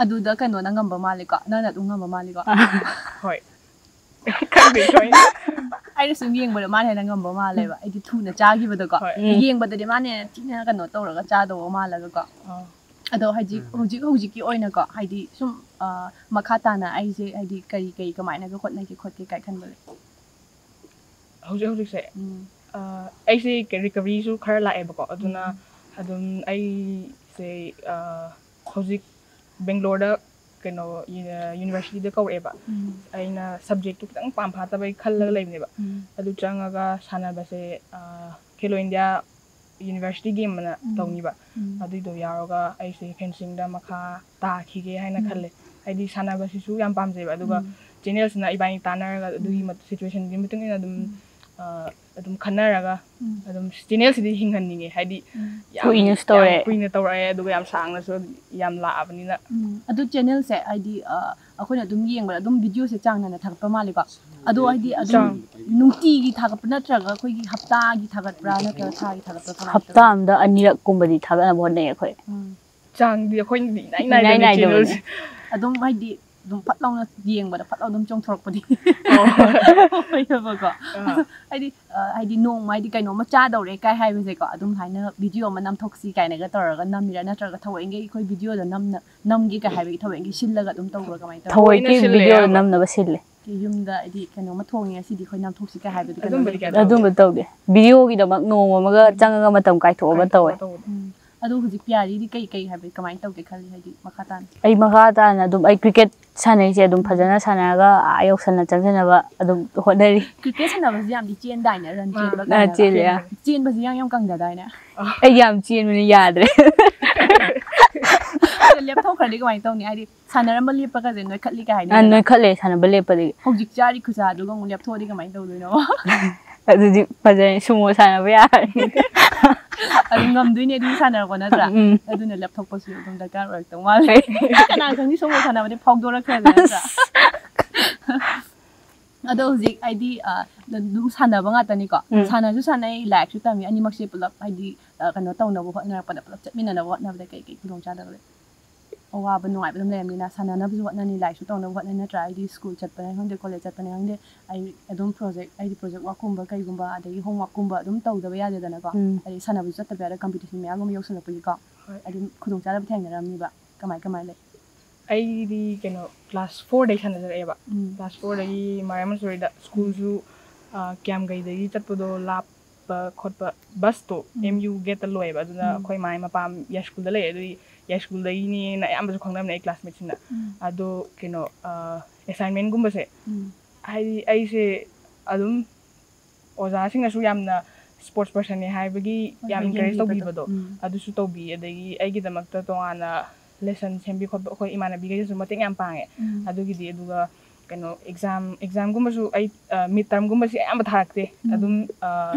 ꯑꯗꯨꯗ ꯀꯩꯅꯣꯅ ꯉꯝꯕ ꯃꯥꯜꯂꯦꯀꯣ, ꯅꯪꯅ ꯑꯗꯨꯝ ꯉꯝꯕ ꯃꯥꯜꯂꯦꯀꯣ? ꯍꯣꯏ꯫ ꯈꯪꯗꯦ ꯊꯣꯏꯅ꯫ ꯑꯩꯅ ꯁꯨꯝ ꯌꯦꯡꯕꯗ ꯃꯥꯅ ꯍꯦꯟꯅ ꯉꯝꯕ ꯃꯥꯜꯂꯦꯕ, ꯑꯩꯗꯤ ꯊꯨꯅ ꯆꯥꯈꯤꯕꯗꯀꯣ꯫ ꯍꯣꯏ꯫ ꯎꯝ꯫ ꯌꯦꯡꯕꯗꯗꯤ ꯃꯥꯅ ꯍꯦꯟꯅ ꯊꯤꯅ ꯀꯩꯅꯣ ꯇꯧꯔꯒ ꯆꯥꯗꯧꯕ ꯃꯥꯜꯂꯒꯀꯣ꯫ ꯑꯥ꯫ ꯑꯗꯣ ꯍꯧꯖꯤꯛ ꯍꯧꯖꯤꯛ ꯍꯧꯖꯤꯛꯀꯤ ꯑꯣꯏꯅꯀꯣ, ꯍꯥꯏꯗꯤ ꯁꯨꯝ ꯑ, ꯃꯈꯥ ꯇꯥꯅ ꯑꯩꯁꯦ ꯍꯥꯏꯗꯤ ꯀꯔꯤ ꯀꯔꯤ ꯀꯃꯥꯏꯅꯒ ꯍꯣꯠꯅꯒꯦ ꯈꯣꯠꯀꯦ ꯀꯥꯏ ꯈꯟꯕ ꯂꯩ? ꯍꯧꯖꯤꯛ ꯍꯧꯖꯤꯛꯁꯦ ꯎꯝ꯫ ꯑ, ꯑꯩꯁꯦ ꯔꯤꯀꯕꯔꯤꯁꯨ ꯈꯔ ꯂꯥꯛꯑꯦꯕꯀꯣ, ꯑꯗꯨꯅ ꯑꯗꯨꯝ ꯑꯩꯁꯦ ꯑ, ꯍꯧꯖꯤꯛ ꯕꯦꯡꯒ꯭ꯂꯣꯔꯗ ꯀꯩꯅꯣ ꯌꯨꯅꯤꯚꯔꯁꯤꯇꯤꯗ ꯀꯧꯔꯛꯑꯦꯕ꯫ ꯎꯝ꯫ ꯑꯩꯅ ꯁꯕꯖꯦꯛꯇꯨ ꯈꯤꯇꯪ ꯄꯥꯝ ꯐꯥꯠꯇꯕꯩ ꯈꯜꯂꯒ ꯂꯩꯕꯅꯦꯕ꯫ ꯎꯝ꯫ ꯑꯗꯨ ꯆꯪꯉꯒ ꯁꯥꯟꯅꯕꯁꯦ ꯈꯦꯂꯣ ꯏꯟꯗꯤꯌꯥ ꯌꯨꯅꯤꯚꯔꯁꯤꯇꯤꯒꯤ ꯑꯃꯅ ꯎꯝ꯫ ꯇꯧꯅꯤꯕ꯫ ꯎꯝ꯫ ꯑꯗꯨꯏꯗꯣ ꯌꯥꯎꯔꯒ ꯑꯩꯁꯦ ꯐꯦꯟꯁꯤꯡꯗ ꯃꯈꯥ ꯇꯥꯈꯤꯒꯦ ꯍꯥꯏꯅ ꯎꯝ꯫ ꯈꯜꯂꯦ꯫ ꯍꯥꯏꯗꯤ ꯁꯥꯟꯅꯕꯁꯤꯁꯨ ꯌꯥꯝ ꯄꯥꯝꯖꯩꯕ, ꯑꯗꯨꯒ ꯎꯝ꯫ ꯆꯦꯅꯦꯜꯁꯤꯅ ꯏꯕꯥꯅꯤ ꯇꯥꯟꯅꯔꯒ ꯑꯗꯨꯒꯤ ꯎꯝ꯫ ꯁꯤꯆꯨꯋꯦꯁꯟꯒꯤ ꯃꯇꯨꯡ ꯏꯟꯅ ꯑꯗꯨꯝ ꯎꯝ꯫ ꯑ, ꯑꯗꯨꯝ ꯈꯟꯅꯔꯒ ꯎꯝ꯫ ꯑꯗꯨꯝ ꯆꯦꯅꯦꯜꯁꯤꯗꯤ ꯍꯤꯡꯍꯟꯅꯤꯡꯉꯦ, ꯍꯥꯏꯗꯤ ꯎꯝ꯫ ꯌꯥꯝ ꯀꯨꯏꯅꯁꯨ ꯌꯥꯝ ꯇꯧꯔꯦ꯫ ꯀꯨꯏꯅ ꯇꯧꯔꯛꯑꯦ, ꯑꯗꯨꯒ ꯌꯥꯝ ꯁꯥꯡꯅꯁꯨ ꯌꯥꯝ ꯂꯥꯛꯑꯕꯅꯤꯅ꯫ ꯎꯝ, ꯑꯗꯨ ꯆꯦꯅꯦꯜꯁꯦ ꯍꯥꯏꯗꯤ ꯑ, ꯑꯩꯈꯣꯏꯅ ꯑꯗꯨꯝ ꯌꯦꯡꯕꯗ ꯑꯗꯨꯝ ꯚꯤꯗꯤꯑꯣꯁꯦ ꯆꯥꯡ ꯅꯥꯏꯅ ꯊꯥꯒꯠꯄ ꯃꯥꯜꯂꯦꯀꯣ? ꯑꯗꯣ ꯍꯥꯏꯗꯤ ꯑꯗꯨꯝ ꯆꯥꯡ꯫ ꯅꯨꯡꯇꯤꯒꯤ ꯊꯥꯒꯠꯄ ꯅꯠꯇ꯭ꯔꯒ ꯑꯩꯈꯣꯏꯒꯤ ꯍꯞꯇꯥꯒꯤ ꯊꯥꯒꯠꯄ꯭ꯔꯥ ꯅꯠꯇ꯭ꯔꯒ ꯊꯥꯒꯤ ꯊꯥꯒꯠꯄ꯭ꯔꯥ, ꯀꯃꯥꯏꯅ ꯍꯞꯇꯥ ꯇꯧꯋꯤ? ꯑꯃꯗ ꯑꯅꯤꯔꯛ ꯀꯨꯝꯕꯗꯤ ꯊꯥꯒꯠꯅꯕ ꯍꯣꯠꯅꯩ ꯑꯩꯈꯣꯏ꯫ ꯎꯝ꯫ ꯆꯥꯡꯗꯤ ꯑꯩꯈꯣꯏꯅꯗꯤ ꯏꯅꯥꯏ ꯏꯅꯥꯏ ꯅꯥꯏꯗꯕꯅꯦ ꯅꯥꯏꯗꯕꯅꯦ꯫ ꯆꯦꯅꯦꯜꯁꯦ꯫ ꯑꯗꯨꯝ ꯍꯥꯏꯗꯤ ꯑꯗꯨꯝ ꯐꯠ ꯂꯥꯎꯅ ꯌꯦꯡꯕꯗ ꯐꯠ ꯂꯥꯎ ꯑꯗꯨꯝ ꯆꯣꯡꯊꯣꯔꯛꯄꯗꯤ ꯑꯣ꯫ ꯑꯣꯏꯌꯦꯕꯀꯣ꯫ ꯑꯥ꯫ ꯍꯥꯏꯗꯤ ꯑ, ꯍꯥꯏꯗꯤ ꯅꯣꯡꯃ ꯍꯥꯏꯗꯤ ꯀꯩꯅꯣꯝꯃ ꯆꯥꯗꯧꯔꯦ ꯀꯥꯏ ꯍꯥꯏꯕꯁꯦꯀꯣ, ꯑꯗꯨꯝ ꯍꯥꯏꯅ ꯚꯤꯗꯤꯑꯣ ꯑꯃ ꯅꯝꯊꯣꯛꯁꯤ ꯀꯥꯏꯅꯒ ꯇꯧꯔꯒ ꯅꯝꯃꯤꯔꯥ, ꯅꯠꯇ꯭ꯔꯒ ꯊꯑꯣꯏꯒꯤ ꯑꯩꯈꯣꯏ ꯚꯤꯗꯤꯑꯣꯗ ꯅꯝꯅ ꯅꯝꯒꯦ ꯀꯥꯏ ꯍꯥꯏꯕꯒꯤ ꯊꯑꯣꯏꯒꯤ ꯁꯤꯜꯂꯒ ꯑꯗꯨꯝ ꯇꯧꯕ꯭ꯔꯥ, ꯀꯃꯥꯏꯅ ꯇꯧꯕ? ꯊꯑꯣꯏꯒꯤ ꯊꯑꯣꯏꯅ ꯁꯤꯜꯂꯦ ꯚꯤꯗꯤꯑꯣ ꯑꯌꯥꯝꯕ꯫ ꯅꯝꯅꯕ ꯁꯤꯜꯂꯦ꯫ ꯌꯨꯝꯗ ꯍꯥꯏꯗꯤ ꯀꯩꯅꯣꯝꯃ ꯊꯣꯡꯉꯦ ꯉꯁꯤꯗꯤ ꯑꯩꯈꯣꯏ ꯅꯝꯊꯣꯛꯁꯤ ꯀꯥꯏ ꯍꯥꯏꯕꯗꯤ ꯀꯩꯅꯣ ꯑꯗꯨꯝꯕꯗꯤ ꯂꯩꯇꯦ? ꯀꯌꯥ ꯑꯗꯨꯝꯕ ꯇꯧꯗꯦ꯫ ꯚꯤꯗꯤꯑꯣꯒꯤꯗꯃꯛ ꯅꯣꯡꯃ ꯑꯃꯒ ꯆꯪꯉꯒ ꯃꯇꯝ ꯀꯥꯏꯊꯣꯛꯑꯒ ꯇꯧꯋꯦ꯫ ꯇꯧꯕꯗꯣ꯫ ꯎꯝ꯫ ꯑꯗꯣ ꯍꯧꯖꯤꯛ ꯄꯤꯌꯥꯔꯤꯗꯤ ꯀꯩ ꯀꯩ ꯍꯥꯏꯕꯗꯤ ꯀꯃꯥꯏꯅ ꯇꯧꯒꯦ ꯈꯜꯂꯤ, ꯍꯥꯏꯗꯤ ꯃꯈꯥ ꯇꯥꯅ? ꯑꯩ ꯃꯈꯥ ꯇꯥꯅ ꯑꯗꯨꯝ ꯑꯩ ꯀ꯭ꯔꯤꯀꯦꯠ ꯁꯥꯟꯅꯩꯁꯦ ꯑꯗꯨꯝ ꯐꯖꯅ ꯁꯥꯟꯅꯔꯒ ꯑꯥ ꯌꯧꯁꯟꯅ ꯆꯪꯖꯅꯕ ꯑꯗꯨꯝ ꯍꯣꯠꯅꯔꯤ꯫ ꯀ꯭ꯔꯤꯀꯦꯠ ꯁꯥꯟꯅꯕꯁꯤ ꯌꯥꯝꯗꯤ ꯆꯦꯟꯗꯥꯏꯅꯦ, ꯔꯟ ꯆꯦꯟꯕ ꯑꯥ, ꯀꯥꯏꯅꯒ? ꯆꯦꯜꯂꯦ, ꯑꯥ꯫ ꯆꯦꯟꯕꯁꯤ ꯌꯥꯝ ꯌꯥꯝ ꯀꯪꯗꯗꯥꯏꯅꯦ? ꯑꯩ ꯌꯥꯝ ꯆꯦꯟꯕꯅꯤ, ꯌꯥꯗ꯭ꯔꯦ꯫ ꯑꯗꯣ ꯂꯦꯞꯊꯣꯛꯈ꯭ꯔꯗꯤ ꯀꯃꯥꯏꯅ ꯇꯧꯅꯤ? ꯍꯥꯏꯗꯤ ꯁꯥꯟꯅꯔꯝꯕ ꯂꯦꯞꯄꯒꯁꯦ ꯅꯣꯏꯈꯠꯂꯤ ꯀꯥꯏ ꯑꯥ, ꯍꯥꯏꯅꯩꯗꯅ? ꯅꯣꯏꯈꯠꯂꯦ ꯁꯥꯟꯅꯕ ꯂꯦꯞꯄꯗꯒꯤ꯫ ꯍꯧꯖꯤꯛ ꯆꯥꯔꯤ ꯈꯨꯖꯥꯗꯨꯒ ꯑꯃꯨꯛ ꯂꯦꯞꯊꯣꯛꯑꯗꯤ ꯀꯃꯥꯏꯅ ꯇꯧꯗꯣꯏꯅꯣ? ꯑꯗꯨꯗꯤ ꯐꯖꯔꯦ, ꯁꯨꯃꯣ ꯁꯥꯟꯅꯕ ꯌꯥꯔꯅꯤ꯫ ꯑꯗꯨꯝ ꯉꯝꯗꯣꯏꯅꯦ ꯑꯗꯨꯗꯤ ꯁꯥꯟꯅꯔꯛꯄ ꯅꯠꯇ꯭ꯔꯥ? ꯎꯝ꯫ ꯑꯗꯨꯅ ꯂꯦꯞꯊꯣꯛꯄꯁꯨ ꯑꯗꯨꯝ ꯗꯔꯀꯥꯔ ꯑꯣꯏꯔꯛꯇꯧ ꯃꯥꯜꯂꯦ꯫ ꯀꯅꯥ ꯈꯪꯅꯤ, ꯁꯨꯃꯣ ꯁꯥꯟꯅꯕꯗꯤ ꯐꯥꯎꯗꯣꯔꯛꯈ꯭ꯔꯗꯤ ꯅꯠꯇ꯭ꯔꯥ? ꯑꯗꯣ ꯍꯧꯖꯤꯛ ꯍꯥꯏꯗꯤ ꯑ, ꯑꯗꯨꯝ ꯁꯥꯟꯅꯕ ꯉꯥꯛꯇꯅꯤꯀꯣ꯫ ꯎꯝ꯫ ꯁꯥꯟꯅꯁꯨ ꯁꯥꯟꯅꯩ, ꯂꯥꯏꯔꯤꯛꯁꯨ ꯇꯝꯃꯤ, ꯑꯅꯤꯃꯛꯁꯦ ꯄꯨꯂꯞ ꯍꯥꯏꯗꯤ ꯑ, ꯀꯩꯅꯣ ꯇꯧꯅꯕ ꯍꯣꯠꯅꯔꯛꯄꯗ, ꯄꯨꯂꯞ ꯆꯠꯃꯤꯟꯅꯅꯕ ꯍꯣꯠꯅꯕꯗ ꯀꯩ ꯀꯩ ꯈꯨꯗꯣꯡꯆꯥꯗꯕ ꯂꯩ? ꯑꯋꯥꯕ ꯅꯨꯡꯉꯥꯏꯕ ꯑꯗꯨꯝ ꯂꯩꯔꯝꯅꯤꯅ, ꯁꯥꯟꯅꯅꯕꯁꯨ ꯍꯣꯠꯅꯅꯤ, ꯂꯥꯏꯔꯤꯛꯁꯨ ꯇꯧꯅꯕ ꯍꯣꯠꯅꯅꯤ ꯅꯠꯇ꯭ꯔꯥ? ꯑꯩꯗꯤ ꯁ꯭ꯀꯨꯜ ꯆꯠꯄꯅꯦ ꯈꯪꯗꯦ, ꯀꯣꯂꯦꯖ ꯆꯠꯄꯅꯦ ꯈꯪꯗꯦ, ꯑꯩ ꯑꯗꯨꯝ ꯄ꯭ꯔꯣꯖꯦꯛ, ꯑꯩꯗꯤ ꯄ꯭ꯔꯣꯖꯦꯛ ꯋꯥꯛꯀꯨꯝꯕ ꯀꯩꯒꯨꯝꯕ, ꯑꯗꯒꯤ ꯍꯣꯝꯋꯥꯛꯀꯨꯝꯕ ꯑꯗꯨꯝ ꯇꯧꯗꯕ ꯌꯥꯗꯦꯗꯅꯀꯣ꯫ ꯎꯝ꯫ ꯑꯗꯩ ꯁꯥꯟꯅꯕꯁꯨ ꯆꯠꯇꯕ ꯌꯥꯗꯦ, ꯀꯝꯄꯤꯇꯤꯁꯟ ꯃꯌꯥꯝꯒꯨꯝꯕ ꯌꯧꯁꯜꯂꯛꯄꯒꯤꯀꯣ꯫ ꯍꯣꯏ꯫ ꯑꯗꯨꯝ ꯈꯨꯗꯣꯡꯆꯥꯗꯕ ꯊꯦꯡꯅꯔꯝꯅꯤꯕ꯫ ꯀꯃꯥꯏ ꯀꯃꯥꯏ ꯂꯩ? ꯑꯩꯗꯤ ꯀꯩꯅꯣ, ꯀ꯭ꯂꯥꯁ ꯐꯣꯔꯗꯩ ꯁꯥꯟꯅꯖꯔꯛꯑꯦꯕ꯫ ꯎꯝ꯫ ꯀ꯭ꯂꯥꯁ ꯐꯣꯔꯗꯒꯤ ꯃꯔꯥꯏ ꯃꯆꯨꯔꯤꯗ ꯁ꯭ꯀꯨꯜꯁꯨ, ꯑ, ꯀꯤꯌꯥꯝꯒꯩꯗꯒꯤ ꯆꯠꯄꯗꯣ ꯂꯥꯞꯄ ꯈꯣꯠꯄ, ꯕꯁꯇꯣ ꯎꯝ꯫ ꯑꯦꯝ ꯌꯨ ꯒꯦꯠꯇ ꯂꯣꯏꯌꯦꯕ, ꯑꯗꯨꯅ ꯎꯝ꯫ ꯑꯩꯈꯣꯏ ꯃꯥꯏ ꯃꯄꯥꯝ ꯌꯥꯏꯁ꯭ꯀꯨꯜꯗ ꯂꯩꯔꯦ, ꯑꯗꯨꯒꯤ ꯌꯥꯏꯁ꯭ꯀꯨꯜꯗꯒꯤꯅꯦꯅ ꯑꯌꯥꯝꯕꯁꯨ ꯈꯪꯅꯕꯅꯦ ꯑꯩ ꯀ꯭ꯂꯥꯁꯃꯦꯠꯁꯤꯡꯅ꯫ ꯎꯝ꯫ ꯑꯗꯣ ꯀꯩꯅꯣ, ꯑ, ꯑꯦꯁꯥꯏꯟꯃꯦꯟꯒꯨꯝꯕꯁꯦ, ꯎꯝ꯫ ꯍꯥꯏꯗꯤ ꯑꯩꯁꯦ ꯑꯗꯨꯝ ꯑꯣꯖꯥꯁꯤꯡꯅꯁꯨ ꯌꯥꯝꯅ ꯁ꯭ꯄꯣꯔꯠꯁ ꯄꯔꯁꯟꯅꯦ ꯍꯥꯏꯕꯒꯤ ꯍꯣꯏ, ꯌꯥꯝ ꯍꯣꯏ, encourage ꯌꯦꯡꯕꯤꯕꯗꯣ꯫ ꯇꯧꯕꯤꯕꯗꯣ꯫ ꯎꯝ꯫ ꯑꯗꯨꯁꯨ ꯇꯧꯕꯤ, ꯑꯗꯒꯤ ꯑꯩꯒꯤꯗꯃꯛꯇ ꯇꯣꯉꯥꯟꯅ ꯂꯦꯁꯟ ꯁꯦꯝꯕꯤ ꯈꯣꯠꯄ ꯑꯩꯈꯣꯏ ꯏꯃꯥꯟꯅꯕꯤꯈꯩꯅꯁꯨ ꯃꯇꯦꯡ ꯌꯥꯝ ꯄꯥꯡꯉꯦ꯫ ꯎꯝ꯫ ꯑꯗꯨꯒꯤꯗꯤ, ꯑꯗꯨꯒ ꯀꯩꯅꯣ, ꯑꯦꯛꯖꯥꯝ, ꯑꯦꯛꯖꯥꯝꯒꯨꯝꯕꯁꯨ ꯑꯩ, ꯑ, ꯃꯤꯗ ꯇꯔꯝꯒꯨꯝꯕꯁꯦ ꯑꯌꯥꯝꯕ ꯊꯥꯔꯛꯇꯦ꯫ ꯎꯝ꯫ ꯑꯗꯨꯝ, ꯑ,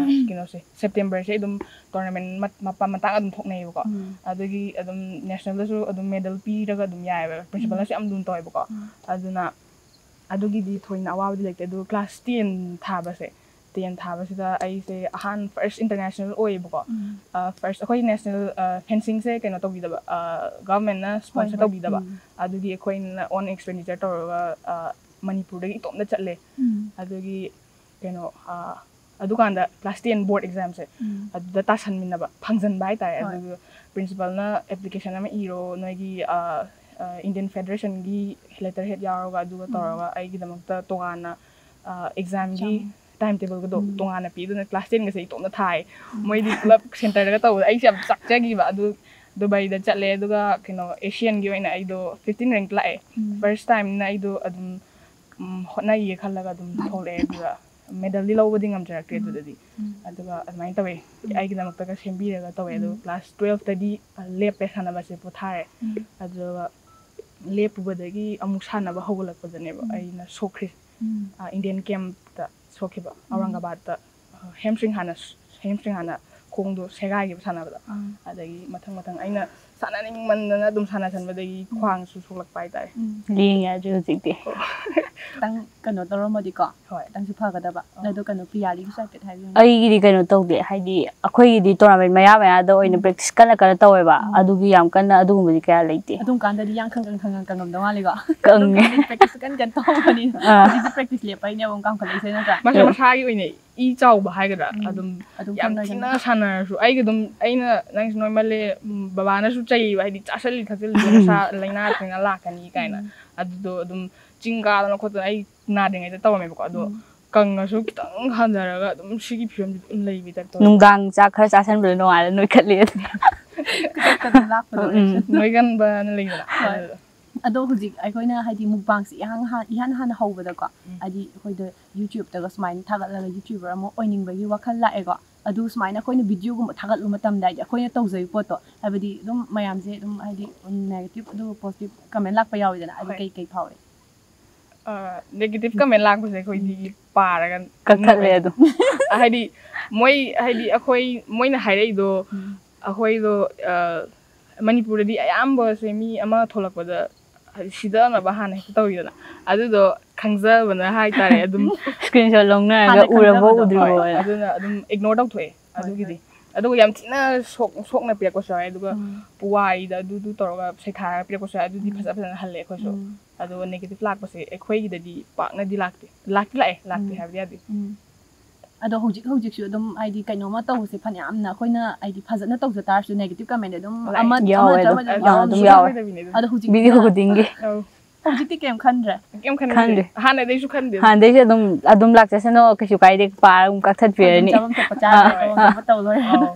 ꯀꯩꯅꯣꯁꯦ, ꯁꯦꯞꯇꯦꯝꯕꯔꯁꯦ ꯑꯗꯨꯝ ꯇꯣꯔꯅꯥꯃꯦꯟ ꯃꯠ-, ꯃꯄꯥ-, ꯃꯇꯥꯡ ꯑꯗꯨꯝ ꯊꯣꯛꯅꯩꯌꯦꯕꯀꯣ꯫ ꯎꯝ꯫ ꯑꯗꯨꯒꯤ ꯑꯗꯨꯝ ꯅꯦꯁꯅꯦꯜꯗꯁꯨ ꯑꯗꯨꯝ ꯃꯦꯗꯜ ꯄꯤꯔꯒ ꯑꯗꯨꯝ ꯌꯥꯏꯑꯕ꯫ ꯎꯝ꯫ ꯄ꯭ꯔꯤꯟꯁꯤꯄꯜꯅꯁꯨ ꯌꯥꯝ ꯂꯨꯅ ꯇꯧꯋꯦꯕꯀꯣ꯫ ꯎꯝ꯫ ꯑꯗꯨꯅ ꯑꯗꯨꯒꯤꯗꯤ ꯊꯣꯏꯅ ꯑꯋꯥꯕꯗꯤ ꯂꯩꯇꯦ꯫ ꯑꯗꯨ ꯀ꯭ꯂꯥꯁ ꯇꯦꯟ ꯊꯥꯕꯁꯦ, ꯇꯦꯟ ꯊꯥꯕꯁꯤꯗ ꯑꯩꯁꯦ ꯑꯍꯥꯟ-, ꯐꯥꯔꯁ ꯏꯟꯇꯔꯅꯦꯁꯅꯦꯜ ꯑꯣꯏꯌꯦꯕꯀꯣ꯫ ꯎꯝ꯫ ꯑ, ꯐꯥꯔꯁ ꯑꯩꯈꯣꯏ ꯅꯦꯁꯅꯦꯜ, ꯑ, ꯐꯦꯟꯁꯤꯡꯁꯦ ꯀꯩꯅꯣ ꯇꯧꯕꯤꯗꯕ, ꯑ, ꯒꯚꯔꯟꯃꯦꯟꯠꯅ ꯍꯣꯏ, ꯁ꯭ꯄꯣꯟꯁꯔ ꯍꯣꯏ꯫ ꯇꯧꯕꯤꯗꯕ꯫ ꯎꯝ꯫ ꯑꯗꯨꯒꯤ ꯑꯩꯈꯣꯏꯅ ꯑꯣꯟ ꯑꯦꯛꯁꯄꯦꯟꯗꯤꯆꯔ ꯇꯧꯔꯒ, ꯑ, ꯃꯅꯤꯄꯨꯔꯗꯒꯤ ꯏꯇꯣꯝꯇ ꯆꯠꯂꯦ꯫ ꯎꯝ꯫ ꯑꯗꯨꯒꯤ ꯀꯩꯅꯣ, ꯑ, ꯑꯗꯨꯀꯥꯟꯗ ꯀ꯭ꯂꯥꯁ ꯇꯦꯟ ꯕꯣꯔꯗ ꯑꯦꯛꯖꯥꯝꯁꯦ ꯎꯝ꯫ ꯑꯗꯨꯗ ꯇꯥꯁꯟꯃꯤꯟꯅꯕ, ꯐꯪꯖꯟꯕ ꯍꯥꯏꯇꯥꯔꯦ꯫ ꯍꯣꯏ꯫ ꯑꯗꯨꯒ ꯄ꯭ꯔꯤꯟꯁꯤꯄꯜꯅ ꯑꯦꯄ꯭ꯂꯤꯀꯦꯁꯟ ꯑꯃ ꯏꯔꯣ, ꯅꯣꯏꯒꯤ, ꯑ, ꯑ, ꯏꯟꯗꯤꯌꯟ ꯐꯦꯗꯔꯦꯁꯟꯒꯤ ꯂꯦꯇꯔ ꯍꯦꯗ ꯌꯥꯎꯔꯒ, ꯑꯗꯨꯒ ꯎꯝ꯫ ꯇꯧꯔꯒ ꯑꯩꯒꯤꯗꯃꯛꯇ ꯇꯣꯉꯥꯟꯅ, ꯑ, ꯑꯦꯛꯖꯥꯝꯒꯤ ꯑꯦꯛꯖꯥꯝ꯫ ꯇꯥꯏꯝ ꯇꯦꯕꯜꯒꯗꯣ ꯎꯝ꯫ ꯇꯣꯉꯥꯟꯅ ꯄꯤ꯫ ꯑꯗꯨꯅ ꯀ꯭ꯂꯥꯁ ꯇꯦꯟꯒꯁꯦ ꯏꯇꯣꯝꯇ ꯊꯥꯏ꯫ ꯎꯝ꯫ ꯃꯣꯏꯗꯤ ꯄꯨꯂꯞ ꯁꯦꯟꯇꯔꯗꯒ ꯇꯧꯕꯗ ꯑꯩꯁꯦ ꯌꯥꯝ ꯆꯥꯛꯆꯈꯤꯕ꯫ ꯑꯗꯨ ꯗꯨꯕꯥꯏꯗ ꯆꯠꯂꯦ, ꯑꯗꯨꯒ ꯀꯩꯅꯣ, ꯑꯦꯁꯤꯌꯟꯒꯤ ꯑꯣꯏꯅ ꯑꯩꯗꯣ ꯐꯤꯐꯇꯤꯟ ꯔꯦꯡꯛ ꯂꯥꯛꯑꯦ꯫ ꯎꯝ꯫ ꯐꯥꯔꯁ ꯇꯥꯏꯝꯅ ꯑꯩꯗꯣ ꯑꯗꯨꯝ, ꯎꯝ, ꯍꯣꯠꯅꯒꯦ ꯈꯜꯂꯒ ꯑꯗꯨꯝ ꯊꯣꯛꯂꯛꯑꯦ꯫ ꯑꯗꯨꯒ ꯃꯦꯗꯜꯗꯤ ꯂꯧꯕꯗꯤ ꯉꯝꯖꯔꯛꯇ꯭ꯔꯦ ꯎꯝ꯫ ꯑꯗꯨꯗꯗꯤ꯫ ꯎꯝ꯫ ꯑꯗꯨꯒ ꯑꯗꯨꯃꯥꯏꯅ ꯇꯧꯋꯦ꯫ ꯎꯝ꯫ ꯑꯩꯒꯤꯗꯃꯛꯇꯒ ꯁꯦꯝꯕꯤꯔꯒ ꯇꯧꯋꯦ꯫ ꯑꯗꯨꯒ ꯎꯝ꯫ ꯀ꯭ꯂꯥꯁ ꯇꯨꯋꯦꯜꯐꯇꯗꯤ ꯂꯦꯞꯄꯦ, ꯁꯥꯟꯅꯕꯁꯦ ꯄꯣꯊꯥꯔꯦ꯫ ꯎꯝ꯫ ꯑꯗꯨꯒ ꯂꯦꯞꯄꯨꯕꯗꯒꯤ ꯑꯃꯨꯛ ꯁꯥꯟꯅꯕ ꯍꯧꯒꯠꯂꯛꯄꯗꯅꯦꯕ ꯎꯝ꯫ ꯑꯩꯅ ꯁꯣꯛꯈ꯭ꯔꯤꯁꯦ꯫ ꯎꯝ꯫ ꯑ, ꯏꯟꯗꯤꯌꯟ ꯀꯦꯝꯞꯇ ꯁꯣꯛꯈꯤꯕ, ꯎꯝ꯫ ꯑꯧꯔꯪꯒꯕꯥꯗꯇ꯫ ꯑ, ꯍꯦꯝꯁꯇ꯭ꯔꯤꯡ ꯍꯥꯟꯅ, ꯍꯦꯝꯁꯇ꯭ꯔꯤꯡ ꯍꯥꯟꯅ ꯈꯣꯡꯗꯣ ꯁꯦꯒꯥꯏꯈꯤꯕ ꯁꯥꯟꯅꯕꯗ꯫ ꯎꯝ꯫ ꯑꯗꯒꯤ ꯃꯊꯪ ꯃꯊꯪ ꯑꯩꯅ ꯁꯥꯟꯅꯅꯤꯡꯃꯟꯗꯅ ꯑꯗꯨꯝ ꯁꯥꯟꯅꯁꯟꯕꯗꯒꯤ ꯈ꯭ꯋꯥꯡꯁꯨ ꯁꯣꯛꯂꯛꯄ ꯍꯥꯏꯇꯥꯔꯦ꯫ ꯂꯦꯡ ꯌꯥꯗ꯭ꯔꯦ ꯍꯧꯖꯤꯛꯇꯤ꯫ ꯈꯤꯇꯪ ꯀꯩꯅꯣ ꯇꯧꯔꯝꯃꯗꯤꯀꯣ, ꯍꯣꯏ꯫ ꯈꯤꯇꯪꯁꯨ ꯐꯒꯗꯕ꯫ ꯑꯗꯣ ꯀꯩꯅꯣ, ꯄ꯭ꯔꯤꯌꯥꯂꯤꯒꯤꯁꯨ ꯍꯥꯏꯐꯦꯠ ꯍꯥꯏꯕꯤꯌꯨꯅꯦ꯫ ꯑꯩꯒꯤꯗꯤ ꯀꯩꯅꯣ ꯇꯧꯗꯦ, ꯍꯥꯏꯗꯤ ꯑꯩꯈꯣꯏꯒꯤꯗꯤ tournament ꯃꯌꯥ ꯃꯌꯥꯗ ꯑꯣꯏꯅ practice ꯀꯟꯅ ꯀꯟꯅ ꯇꯧꯋꯦꯕ꯫ ꯑꯗꯨꯒꯤ ꯌꯥꯝ ꯀꯟꯅ ꯑꯗꯨꯒꯨꯝꯕꯗꯤ ꯀꯌꯥ ꯂꯩꯇꯦ꯫ ꯑꯗꯨꯝ ꯀꯥꯟꯗꯗꯤ ꯌꯥꯡ ꯈꯪ ꯈꯪ ꯈꯪ ꯈꯪ ꯀꯪꯉꯝꯗꯧ ꯃꯥꯜꯂꯤꯀꯣ꯫ ꯀꯪꯉꯦ꯫ Practice ꯀꯟ ꯀꯟ ꯇꯧꯕꯅꯤꯅ꯫ ꯑꯥ꯫ ꯍꯧꯖꯤꯛꯇꯤ practice ꯂꯦꯞꯄꯩꯅꯦꯕ ꯑꯃꯨꯛ ꯀꯥꯡꯈꯠꯂꯛꯏꯁꯦ, ꯅꯠꯇ꯭ꯔꯥ? ꯃꯁꯥ ꯃꯁꯥꯒꯤ ꯑꯣꯏꯅ ꯏ ꯆꯥꯎꯕ ꯍꯥꯏꯒꯗ꯭ꯔꯥ, ꯑꯗꯨꯝ ꯑꯗꯨꯝ ꯌꯥꯝ ꯈꯪꯅ ꯊꯤꯅ ꯈꯪꯅ꯫ ꯁꯥꯟꯅꯔꯁꯨ, ꯑꯩꯒꯤ ꯑꯗꯨꯝ, ꯑꯩꯅ "ꯅꯪꯁꯦ ꯅꯣꯏꯃꯜꯂꯦ", ꯎꯝ, ꯕꯕꯥꯅꯁꯨ ꯆꯩꯕ, ꯍꯥꯏꯗꯤ "ꯆꯥꯁꯜꯂꯤ ꯊꯛꯆꯜꯂꯤ, ꯅꯁꯥ ꯂꯥꯏꯅꯥ ꯇꯤꯟꯅꯥ ꯂꯥꯛꯀꯅꯤ" ꯀꯥꯏꯅ꯫ ꯑꯗꯨꯗꯣ ꯑꯗꯨꯝ ꯆꯤꯡ ꯀꯥꯗꯅ ꯈꯣꯠꯇꯅ ꯑꯩ ꯅꯥꯗ꯭ꯔꯤꯉꯩꯗ ꯇꯧꯔꯝꯃꯦꯕꯀꯣ꯫ ꯑꯗꯣ ꯀꯪꯉꯁꯨ ꯈꯤꯇꯪ ꯍꯟꯊꯔꯒ ꯑꯗꯨꯝ ꯁꯤꯒꯤ ꯐꯤꯕꯝꯁꯤ ꯑꯗꯨꯝ ꯂꯩꯕꯩ type ꯇꯧꯋꯦ꯫ ꯅꯨꯡꯗꯥꯡ ꯆꯥꯛ ꯈꯔ ꯆꯥꯁꯟꯕꯗ ꯅꯣꯡꯉꯥꯜꯂ ꯅꯣꯏꯈꯠꯂꯦ꯫ ꯈꯨꯗꯛꯇ ꯑꯗꯨꯝ ꯂꯥꯛꯄꯗꯣ꯫ ꯎꯝ꯫ ꯅꯣꯏꯒꯟꯕꯅ ꯂꯩꯗꯅ꯫ ꯍꯣꯏ꯫ ꯑꯗꯣ ꯍꯧꯖꯤꯛ ꯑꯩꯈꯣꯏꯅ ꯍꯥꯏꯗꯤ ꯃꯨꯛꯕꯥꯡꯁꯦ ꯏꯍꯥꯟ ꯍꯥꯟ-, ꯏꯍꯥꯟ ꯍꯥꯟꯅ ꯍꯧꯕꯗꯀꯣ, ꯍꯥꯏꯗꯤ ꯑꯩꯈꯣꯏꯗ YouTubeꯇꯒ ꯁꯨꯃꯥꯏꯅ ꯊꯥꯒꯠꯂꯒ YouTuber ꯑꯃ ꯑꯣꯏꯅꯤꯡꯕꯒꯤ ꯋꯥꯈꯜ ꯂꯥꯛꯑꯦꯀꯣ꯫ ꯑꯗꯨ ꯁꯨꯃꯥꯏꯅ ꯑꯩꯈꯣꯏꯅ videoꯒꯨꯝꯕ ꯊꯥꯒꯠꯂꯨꯕ ꯃꯇꯝꯗ, ꯍꯥꯏꯗꯤ ꯑꯩꯈꯣꯏꯅ ꯇꯧꯖꯔꯤꯕ ꯄꯣꯠꯇꯣ, ꯍꯥꯏꯕꯗꯤ ꯑꯗꯨꯝ ꯃꯌꯥꯝꯁꯦ ꯑꯗꯨꯝ ꯍꯥꯏꯗꯤ negative ꯑꯗꯨꯒ positive comment ꯂꯥꯛꯄ ꯌꯥꯎꯋꯤꯗꯅ, ꯑꯗꯨ ꯍꯣꯏ꯫ ꯀꯩ ꯀꯩ ꯐꯥꯎꯏ? ꯑ, negative comment ꯂꯥꯛꯄꯁꯦ ꯑꯩꯈꯣꯏꯗꯤ ꯄꯥꯔꯒ ꯀꯛꯊꯠꯂꯦ ꯑꯗꯨꯝ꯫ ꯍꯥꯏꯗꯤ ꯃꯣꯏ, ꯍꯥꯏꯗꯤ ꯑꯩꯈꯣꯏ, ꯃꯣꯏꯅ ꯍꯥꯏꯔꯛꯏꯗꯣ, ꯑꯩꯈꯣꯏꯗꯣ, ꯑ, ꯃꯅꯤꯄꯨꯔꯗꯗꯤ ꯑꯌꯥꯝꯕꯁꯦ ꯃꯤ ꯑꯃ ꯊꯣꯛꯂꯛꯄꯗ ꯍꯥꯏꯗꯤ ꯁꯤꯗꯅꯕ ꯍꯥꯟꯅ ꯍꯦꯛꯇ ꯇꯧꯋꯤꯗꯅ, ꯑꯗꯨꯗꯣ ꯈꯪꯖꯕꯅ ꯍꯥꯏꯇꯥꯔꯦ ꯑꯗꯨꯝ꯫ Screenshot ꯂꯧꯅꯔꯒ ꯍꯥꯟꯅ ꯎꯔꯕꯣ ꯈꯪꯖꯕꯗꯣ꯫ ꯎꯗ꯭ꯔꯤꯕꯣ ꯍꯣꯏ, ꯍꯥꯏꯅ꯫ ꯑꯗꯨꯅ ꯑꯗꯨꯝ ignore ꯇꯧꯊꯣꯛꯑꯦ ꯑꯗꯨꯒꯤꯗꯤ꯫ ꯑꯗꯨꯒ ꯌꯥꯝ ꯊꯤꯅ ꯁꯣꯛ-, ꯁꯣꯛꯅ ꯄꯤꯔꯛꯄꯁꯨ ꯌꯥꯎꯋꯦ꯫ ꯑꯗꯨꯒ ꯄꯨꯋꯥꯔꯤꯗ ꯑꯗꯨꯗꯨ ꯇꯧꯔꯒ ꯁꯩꯊꯥꯔꯒ ꯄꯤꯔꯛꯄꯁꯨ ꯌꯥꯎꯋꯦ꯫ ꯑꯗꯨꯗꯤ ꯐꯖ ꯐꯖꯅ ꯍꯜꯂꯦ ꯑꯩꯈꯣꯏꯁꯨ꯫ ꯑꯗꯨꯒ negative ꯂꯥꯛꯄꯁꯦ ꯑꯩꯈꯣꯏꯒꯤꯗꯗꯤ ꯄꯥꯛꯅꯗꯤ ꯂꯥꯛꯇꯦ꯫ ꯂꯥꯛꯇꯤ ꯂꯥꯛꯑꯦ, ꯂꯥꯛꯇꯦ ꯍꯥꯏꯕꯗꯤ ꯌꯥꯗꯦ꯫ ꯑꯗꯣ ꯍꯧꯖꯤꯛ ꯍꯧꯖꯤꯛꯁꯨ ꯑꯗꯨꯝ ꯍꯥꯏꯗꯤ ꯀꯩꯅꯣꯝꯃ ꯇꯧꯕꯁꯦ, ꯐꯅꯌꯥꯝꯅ ꯑꯩꯈꯣꯏꯅ ꯍꯥꯏꯗꯤ ꯐꯖꯅ ꯇꯧꯖ ꯇꯥꯔꯁꯨ negative comment ꯑꯗꯨꯝ ꯂꯥꯛꯑꯦ꯫ ꯑꯃ, ꯌꯥꯎꯋꯦ ꯑꯃ ꯑꯗꯨꯝ꯫ ꯑꯃ ꯑꯗꯨꯝ ꯑꯥ, ꯌꯥꯎꯋꯦ꯫ ꯑꯗꯨꯝ ꯁꯨꯡꯁꯣꯏ ꯌꯥꯎꯋꯦ꯫ ꯁꯣꯏꯗꯕꯤꯅꯦ ꯑꯗꯨ꯫ ꯑꯗꯣ ꯍꯧꯖꯤꯛ Video ꯈꯨꯗꯤꯡꯒꯤ꯫ ꯑꯧ꯫ ꯍꯧꯖꯤꯛꯇꯤ ꯀꯩꯝ ꯈꯟꯗ꯭ꯔꯦ꯫ ꯀꯩꯝ ꯈꯟꯗꯦ꯫ ꯈꯟꯗꯦ꯫ ꯍꯥꯟꯅꯗꯩꯁꯨ ꯈꯟꯗꯦ꯫ ꯍꯥꯟꯅꯗꯩꯁꯨ ꯑꯗꯨꯝ, ꯑꯗꯨꯝ ꯂꯥꯛꯆꯁꯅꯣ, ꯀꯩꯁꯨ ꯀꯥꯏꯗꯦ, ꯄꯥꯔꯒ ꯑꯗꯨꯝ ꯀꯛꯊꯠꯄꯤꯔꯅꯤ꯫ ꯑꯗꯨꯝ ꯆꯥꯐꯝ ꯊꯣꯛꯄ ꯆꯥꯔꯒ ꯇꯧꯐꯝ ꯊꯣꯛꯄ ꯇꯧ ꯂꯣꯏꯔꯦ꯫ ꯑꯧ꯫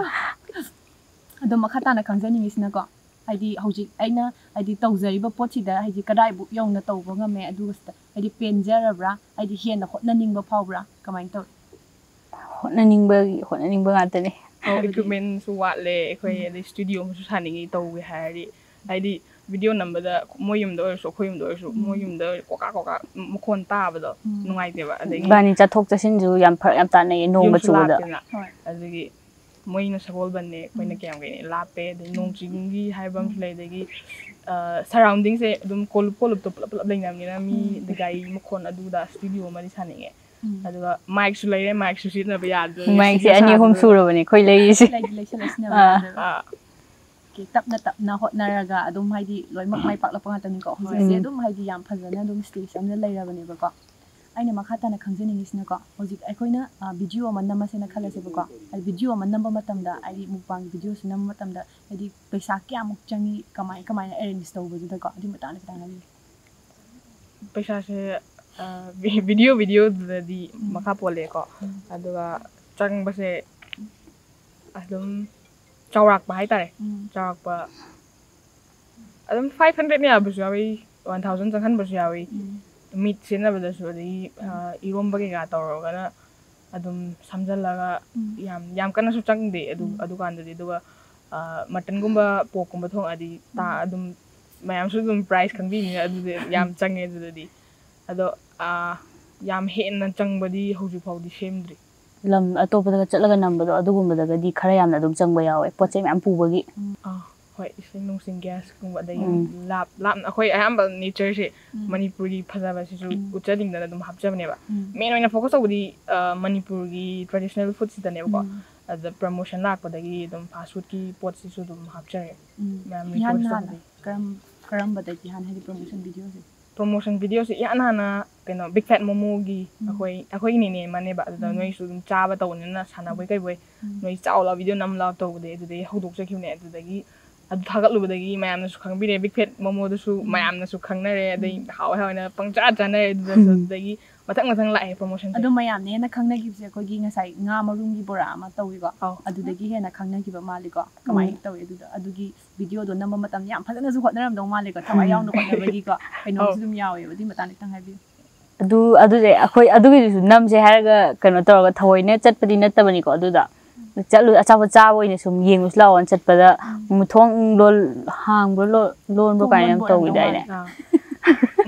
ꯑꯗꯣ ꯃꯈꯥ ꯇꯥꯅ ꯈꯪꯖꯅꯤꯡꯉꯤꯁꯤꯅꯀꯣ, ꯍꯥꯏꯗꯤ ꯍꯧꯖꯤꯛ ꯑꯩꯅ ꯍꯥꯏꯗꯤ ꯇꯧꯖꯔꯤꯕ ꯄꯣꯠꯁꯤꯗ ꯍꯥꯏꯗꯤ ꯀꯗꯥꯏꯕꯨꯛ ꯌꯧꯅ ꯇꯧꯕ ꯉꯝꯃꯦ, ꯑꯗꯨꯒ ꯁꯤꯗ ꯍꯥꯏꯗꯤ ꯄꯦꯟꯖꯔꯕ꯭ꯔꯥ, ꯍꯥꯏꯗꯤ ꯍꯦꯟꯅ ꯍꯣꯠꯅꯅꯤꯡꯕ ꯐꯥꯎꯕ꯭ꯔꯥ, ꯀꯃꯥꯏꯅ ꯇꯧꯏ? ꯍꯣꯠꯅꯅꯤꯡꯕꯒꯤ, ꯍꯣꯠꯅꯅꯤꯡꯕ ꯉꯥꯛꯇꯅꯦ꯫ ꯑꯧ, equipmentꯁꯨ ꯋꯥꯠꯂꯦ ꯑꯩꯈꯣꯏ, ꯑꯗꯩ studio ꯑꯃꯁꯨ ꯁꯥꯅꯤꯡꯉꯤ ꯇꯧꯒꯦ ꯍꯥꯏꯔꯗꯤ꯫ ꯍꯥꯏꯗꯤ video ꯅꯝꯕꯗ ꯃꯣꯏ ꯌꯨꯝꯗ ꯑꯣꯏꯔꯁꯨ, ꯑꯩꯈꯣꯏ ꯌꯨꯝꯗ ꯑꯣꯏꯔꯁꯨ, ꯃꯣꯏ ꯌꯨꯝꯗ ꯀꯣꯀꯥ ꯀꯣꯀꯥ ꯃꯈꯣꯟ ꯇꯥꯕꯗꯣ ꯅꯨꯡꯉꯥꯏꯇꯦꯕ꯫ ꯑꯗꯒꯤ ꯏꯕꯥꯅꯤ ꯆꯠꯊꯣꯛ ꯆꯠꯁꯤꯟꯁꯨ ꯌꯥꯝ ꯐꯔꯛ ꯌꯥꯝ ꯇꯥꯅꯩꯌꯦ, ꯅꯣꯡꯒ ꯌꯨꯝꯁꯨ ꯆꯨꯕꯗ꯫ ꯂꯥꯞꯄꯦꯗꯅ꯫ ꯍꯣꯏ꯫ ꯑꯗꯨꯒꯤ ꯃꯣꯏꯅ ꯁꯒꯣꯜꯕꯟꯅꯦ, ꯑꯩꯈꯣꯏꯅ ꯎꯝ꯫ ꯀꯌꯥꯝ ꯀꯩꯅꯦ ꯂꯥꯞꯄꯦ, ꯑꯗꯩ ꯅꯣꯡ ꯆꯤꯡꯒꯤ ꯍꯥꯏꯕ ꯑꯃꯁꯨ ꯎꯝ꯫ ꯂꯩ, ꯑꯗꯒꯤ ꯁꯔꯥꯎꯟꯗꯤꯡꯁꯦ ꯑꯗꯨꯝ ꯀꯣꯂꯨꯞ ꯀꯣꯂꯨꯞꯇꯣ ꯄꯨꯂꯞ ꯄꯨꯂꯞ ꯂꯩꯅꯕꯅꯤꯅ ꯃꯤ ꯎꯝ꯫ ꯒꯥꯔꯤ ꯃꯈꯣꯟ ꯑꯗꯨꯗ ꯁ꯭ꯇꯨꯗꯤꯑꯣ ꯑꯃꯗꯤ ꯁꯥꯅꯤꯡꯉꯦ꯫ ꯎꯝ꯫ ꯑꯗꯨꯒ ꯃꯥꯏꯛꯁꯨ ꯂꯩꯔꯦ, ꯃꯥꯏꯛꯁꯨ ꯁꯤꯖꯤꯟꯅꯕ ꯌꯥꯗ꯭ꯔꯦ꯫ ꯃꯥꯏꯛꯁꯦ ꯑꯅꯤ ꯑꯍꯨꯝ ꯁꯥꯕꯗ꯫ ꯁꯨꯔꯕꯅꯦ ꯑꯩꯈꯣꯏ ꯂꯩꯔꯤꯁꯦ꯫ ꯂꯩꯗꯤ ꯂꯩꯁꯜꯂꯁꯤꯅꯦꯕ ꯑꯥ꯫ ꯌꯥꯗ꯭ꯔꯦꯕ꯫ ꯑꯥ꯫ ꯀꯦ-, ꯇꯞꯅ ꯇꯞꯅ ꯍꯣꯠꯅꯔꯒ ꯑꯗꯨꯝ ꯍꯥꯏꯗꯤ ꯂꯣꯏꯅꯃꯛ ꯃꯥꯏ ꯄꯥꯛꯂꯛꯄ ꯉꯥꯛꯇꯅꯤꯀꯣ꯫ ꯍꯧꯖꯤꯛꯁꯦ ꯎꯝ꯫ ꯑꯗꯨꯝ ꯍꯥꯏꯗꯤ ꯌꯥꯝ ꯐꯖꯅ ꯑꯗꯨꯝ ꯁ꯭ꯇꯦꯖ ꯑꯃꯗ ꯂꯩꯔꯕꯅꯦꯕꯀꯣ꯫ ꯑꯩꯅ ꯃꯈꯥ ꯇꯥꯅ ꯈꯪꯖꯅꯤꯡꯉꯤꯁꯤꯅꯀꯣ, ꯍꯧꯖꯤꯛ ꯑꯩꯈꯣꯏꯅ, ꯑ, ꯚꯤꯗꯤꯑꯣ ꯑꯃ ꯅꯝꯃꯁꯦꯅ ꯈꯜꯂꯁꯦꯕꯀꯣ꯫ ꯑꯗ ꯚꯤꯗꯤꯑꯣ ꯑꯃ ꯅꯝꯕ ꯃꯇꯝꯗ ꯍꯥꯏꯗꯤ ꯃꯨꯛꯕꯥꯡ ꯚꯤꯗꯤꯑꯣꯁꯦ ꯅꯝꯕ ꯃꯇꯝꯗ ꯍꯥꯏꯗꯤ ꯄꯩꯁꯥ ꯀꯌꯥꯃꯨꯛ ꯆꯪꯉꯤ, ꯀꯃꯥꯏ ꯀꯃꯥꯏꯅ ꯑꯦꯔꯦꯟꯖ ꯇꯧꯕꯗꯨꯗꯀꯣ, ꯑꯗꯨꯒꯤ ꯃꯇꯥꯡꯗ ꯈꯤꯇꯪ ꯍꯥꯏꯕꯤꯌꯨ꯫ ꯄꯩꯁꯥꯁꯦ, ꯑ, ꯚꯤ-, ꯚꯤꯗꯤꯑꯣ ꯚꯤꯗꯤꯑꯣꯗꯨꯗꯗꯤ ꯎꯝ꯫ ꯃꯈꯥ ꯄꯣꯜꯂꯦꯀꯣ꯫ ꯎꯝ꯫ ꯑꯗꯨꯒ ꯆꯪꯕꯁꯦ ꯑꯗꯨꯝ ꯆꯥꯎꯔꯥꯛꯄ ꯍꯥꯏꯇꯥꯔꯦ꯫ ꯎꯝ꯫ ꯆꯥꯎꯔꯥꯛꯄ ꯑꯗꯨꯝ five hundred ꯌꯥꯕꯁꯨ ꯌꯥꯎꯏ, one thousand ꯆꯪꯍꯟꯕꯁꯨ ꯌꯥꯎꯏ꯫ ꯎꯝ꯫ ꯃꯤꯠ ꯁꯤꯖꯤꯟꯅꯕꯗꯁꯨ, ꯑꯗꯒꯤ, ꯎꯝ꯫ ꯑ, ꯏꯔꯣꯝꯕ ꯀꯩꯀꯥ ꯇꯧꯔꯒꯅ ꯑꯗꯨꯝ ꯁꯝꯖꯜꯂꯒ ꯎꯝ꯫ ꯌꯥꯝ, ꯌꯥꯝ ꯀꯟꯅꯁꯨ ꯆꯪꯗꯦ ꯑꯗꯨ, ꯎꯝ꯫ ꯑꯗꯨꯀꯥꯟꯗꯗꯤ꯫ ꯑꯗꯨꯒ, ꯑ, ꯃꯇꯟꯒꯨꯝꯕ, ꯄꯣꯔꯛꯀꯨꯝꯕ ꯊꯣꯡꯉꯗꯤ ꯇꯥ-, ꯎꯝ꯫ ꯑꯗꯨꯝ ꯃꯌꯥꯝꯁꯨ ꯑꯗꯨꯝ ꯄ꯭ꯔꯥꯏꯁ ꯈꯪꯕꯤꯅꯤꯅ ꯑꯗꯨꯗꯤ ꯌꯥꯝ ꯎꯝ꯫ ꯆꯪꯉꯦ ꯑꯗꯨꯗꯗꯤ꯫ ꯑꯗꯣ, ꯑ, ꯌꯥꯝ ꯍꯦꯟꯅ ꯆꯪꯕꯗꯤ ꯍꯧꯖꯤꯛ ꯐꯥꯎꯗꯤ ꯁꯦꯝꯗ꯭ꯔꯤ꯫ ꯂꯝ ꯑꯇꯣꯞꯄꯗꯒ ꯆꯠꯂꯒ ꯅꯝꯕꯗꯣ, ꯑꯗꯨꯒꯨꯝꯕꯗꯒꯗꯤ ꯈꯔ ꯌꯥꯝꯅ ꯑꯗꯨꯝ ꯆꯪꯕ ꯌꯥꯎꯋꯦ, ꯄꯣꯠ ꯆꯩ ꯃꯌꯥꯝ ꯄꯨꯕꯒꯤ꯫ ꯎꯝ꯫ ꯑꯥ, ꯍꯣꯏ, ꯏꯁꯤꯡ ꯅꯨꯡꯁꯤꯡ, ꯒ꯭ꯌꯥꯁꯀꯨꯝꯕ, ꯑꯗꯒꯤ ꯎꯝ꯫ ꯂꯥꯞ-, ꯂꯥꯞꯅ, ꯑꯩꯈꯣꯏ ꯑꯌꯥꯝꯕ ꯅꯦꯆꯔꯁꯦ ꯎꯝ꯫ ꯃꯅꯤꯄꯨꯔꯒꯤ ꯐꯖꯕꯁꯤꯁꯨ ꯎꯝ꯫ ꯎꯠꯆꯅꯤꯡꯗꯅ ꯑꯗꯨꯝ ꯍꯥꯞꯆꯕꯅꯦꯕ꯫ ꯎꯝ꯫ ꯃꯦꯟ ꯑꯣꯏꯅ ꯐꯣꯀꯁ ꯇꯧꯕꯗꯤ, ꯑ, ꯃꯅꯤꯄꯨꯔꯒꯤ ꯇ꯭ꯔꯦꯗꯤꯁꯅꯦꯜ ꯐꯨꯗꯁꯤꯗꯅꯦꯕꯀꯣ꯫ ꯎꯝ꯫ ꯑꯗ ꯄ꯭ꯔꯃꯣꯁꯟ ꯂꯥꯛꯄꯗꯒꯤ ꯑꯗꯨꯝ ꯐꯥꯁ ꯐꯨꯗꯀꯤ ꯄꯣꯠꯁꯤꯁꯨ ꯑꯗꯨꯝ ꯍꯥꯞꯆꯔꯦ꯫ ꯎꯝ꯫ ꯃꯌꯥꯝ ꯏꯍꯥꯟ ꯔꯤꯀ꯭ꯋꯦꯁ ꯍꯥꯟꯅ ꯇꯧꯕꯗꯒꯤ꯫ ꯀꯔꯝ-, ꯀꯔꯝꯕꯗꯒꯤ ꯍꯥꯟꯅ ꯍꯥꯏꯗꯤ ꯄ꯭ꯔꯃꯣꯁꯟ ꯚꯤꯗꯤꯑꯣꯁꯦ? ꯄ꯭ꯔꯣꯃꯣꯁꯟ ꯚꯤꯗꯤꯑꯣꯁꯦ ꯏꯍꯥꯟ ꯍꯥꯟꯅ ꯀꯩꯅꯣ, ꯕꯤꯛ ꯐꯦꯠ ꯃꯣꯃꯣꯒꯤ ꯎꯝ꯫ ꯑꯩꯈꯣꯏ, ꯑꯩꯈꯣꯏꯒꯤ ꯅꯦꯅꯦ ꯑꯃꯅꯦꯕ, ꯑꯗꯨꯗ ꯎꯝ꯫ ꯅꯣꯏꯁꯨ ꯑꯗꯨꯝ ꯆꯥꯕ ꯇꯧꯕꯅꯤꯅ ꯁꯥꯟꯅꯕꯣꯏ ꯎꯝ꯫ ꯀꯩꯕꯣꯏ ꯎꯝ꯫ ꯅꯣꯏ ꯆꯥꯎ ꯂꯥꯎ ꯚꯤꯗꯤꯑꯣ ꯅꯝ ꯂꯥꯎ ꯇꯧꯕꯗꯒꯤ ꯑꯗꯨꯗꯒꯤ ꯍꯧꯗꯣꯛꯆꯈꯤꯕꯅꯦ꯫ ꯑꯗꯨꯗꯒꯤ ꯑꯗꯨ ꯊꯥꯒꯠꯂꯨꯕꯗꯒꯤ ꯃꯌꯥꯝꯅꯁꯨ ꯈꯪꯕꯤꯔꯦ, ꯕꯤꯛ ꯐꯦꯠ ꯃꯣꯃꯣꯗꯨꯁꯨ ꯎꯝ꯫ ꯃꯌꯥꯝꯅꯁꯨ ꯈꯪꯅꯔꯦ, ꯑꯗꯩ ꯎꯝ꯫ ꯍꯥꯎꯋꯦ ꯍꯥꯎꯋꯦꯅ ꯄꯪꯆꯥ ꯆꯥꯅꯔꯦ ꯑꯗꯨꯗꯁꯨ꯫ ꯎꯝ꯫ ꯑꯗꯨꯗꯒꯤ ꯃꯊꯪ ꯃꯊꯪ ꯂꯥꯛꯑꯦ ꯄ꯭ꯔꯣꯃꯣꯁꯟꯁꯦ꯫ ꯑꯗꯣ ꯃꯌꯥꯝꯅ ꯍꯦꯟꯅ ꯈꯪꯅꯈꯤꯕꯁꯦ ꯑꯩꯈꯣꯏꯒꯤ ꯉꯁꯥꯏ ꯉꯥ ꯃꯔꯨꯝꯒꯤ ꯕꯣꯔꯥ ꯑꯃ ꯇꯧꯋꯤꯀꯣ꯫ ꯑꯧ꯫ ꯑꯗꯨꯗꯒꯤ ꯍꯦꯟꯅ ꯈꯪꯅꯈꯤꯕ ꯃꯥꯜꯂꯤꯀꯣ꯫ ꯀꯃꯥꯏꯅ ꯎꯝ꯫ ꯇꯧꯋꯤ ꯑꯗꯨꯗꯣ? ꯑꯗꯨꯒꯤ ꯚꯤꯗꯤꯑꯣꯗꯣ ꯅꯝꯕ ꯃꯇꯝꯗ ꯌꯥꯝ ꯐꯖꯅꯁꯨ ꯍꯣꯠꯅꯔꯝꯗꯧ ꯃꯥꯜꯂꯦꯀꯣ, ꯊꯋꯥꯏ ꯎꯝ꯫ ꯌꯥꯎꯅ ꯍꯣꯠꯅꯕꯒꯤꯀꯣ꯫ ꯀꯩꯅꯣꯝꯁꯨ ꯑꯧ꯫ ꯑꯗꯨꯝ ꯌꯥꯎꯋꯦꯕ, ꯑꯗꯨꯒꯤ ꯃꯇꯥꯡꯗ ꯈꯤꯇꯪ ꯍꯥꯏꯕꯤꯌꯨ꯫ ꯑꯗꯨ, ꯑꯗꯨꯗꯤ ꯑꯩꯈꯣꯏ ꯑꯗꯨꯒꯤꯗꯨꯁꯨ ꯅꯝꯁꯦ ꯍꯥꯏꯔꯒ ꯀꯩꯅꯣ ꯇꯧꯔꯒ ꯊꯑꯣꯏꯅ ꯆꯠꯄꯗꯤ ꯅꯠꯇꯕꯅꯤꯀꯣ꯫ ꯑꯗꯨꯗ ꯆꯠꯂꯨ, ꯑꯆꯥꯄꯣꯠ ꯆꯥꯕ ꯑꯣꯏꯅ ꯁꯨꯝ ꯌꯦꯡꯉꯨꯁꯤ ꯂꯥꯛꯑꯣꯅ ꯆꯠꯄꯗ, ꯎꯝ꯫ ꯃꯨ-, ꯊꯣꯡ ꯂꯣꯜ-, ꯍꯥꯡꯕ꯭ꯔꯣ, ꯂꯣ-, ꯂꯣꯟꯕ꯭ꯔꯣ ꯊꯣꯡ ꯀꯥꯏꯅ ꯌꯥꯝ ꯂꯣꯟꯕ ꯑꯣꯏꯔꯝꯗꯧ ꯇꯧꯈꯤꯗꯥꯏꯅꯦ? ꯃꯥꯜꯂꯦ꯫ ꯑꯥ꯫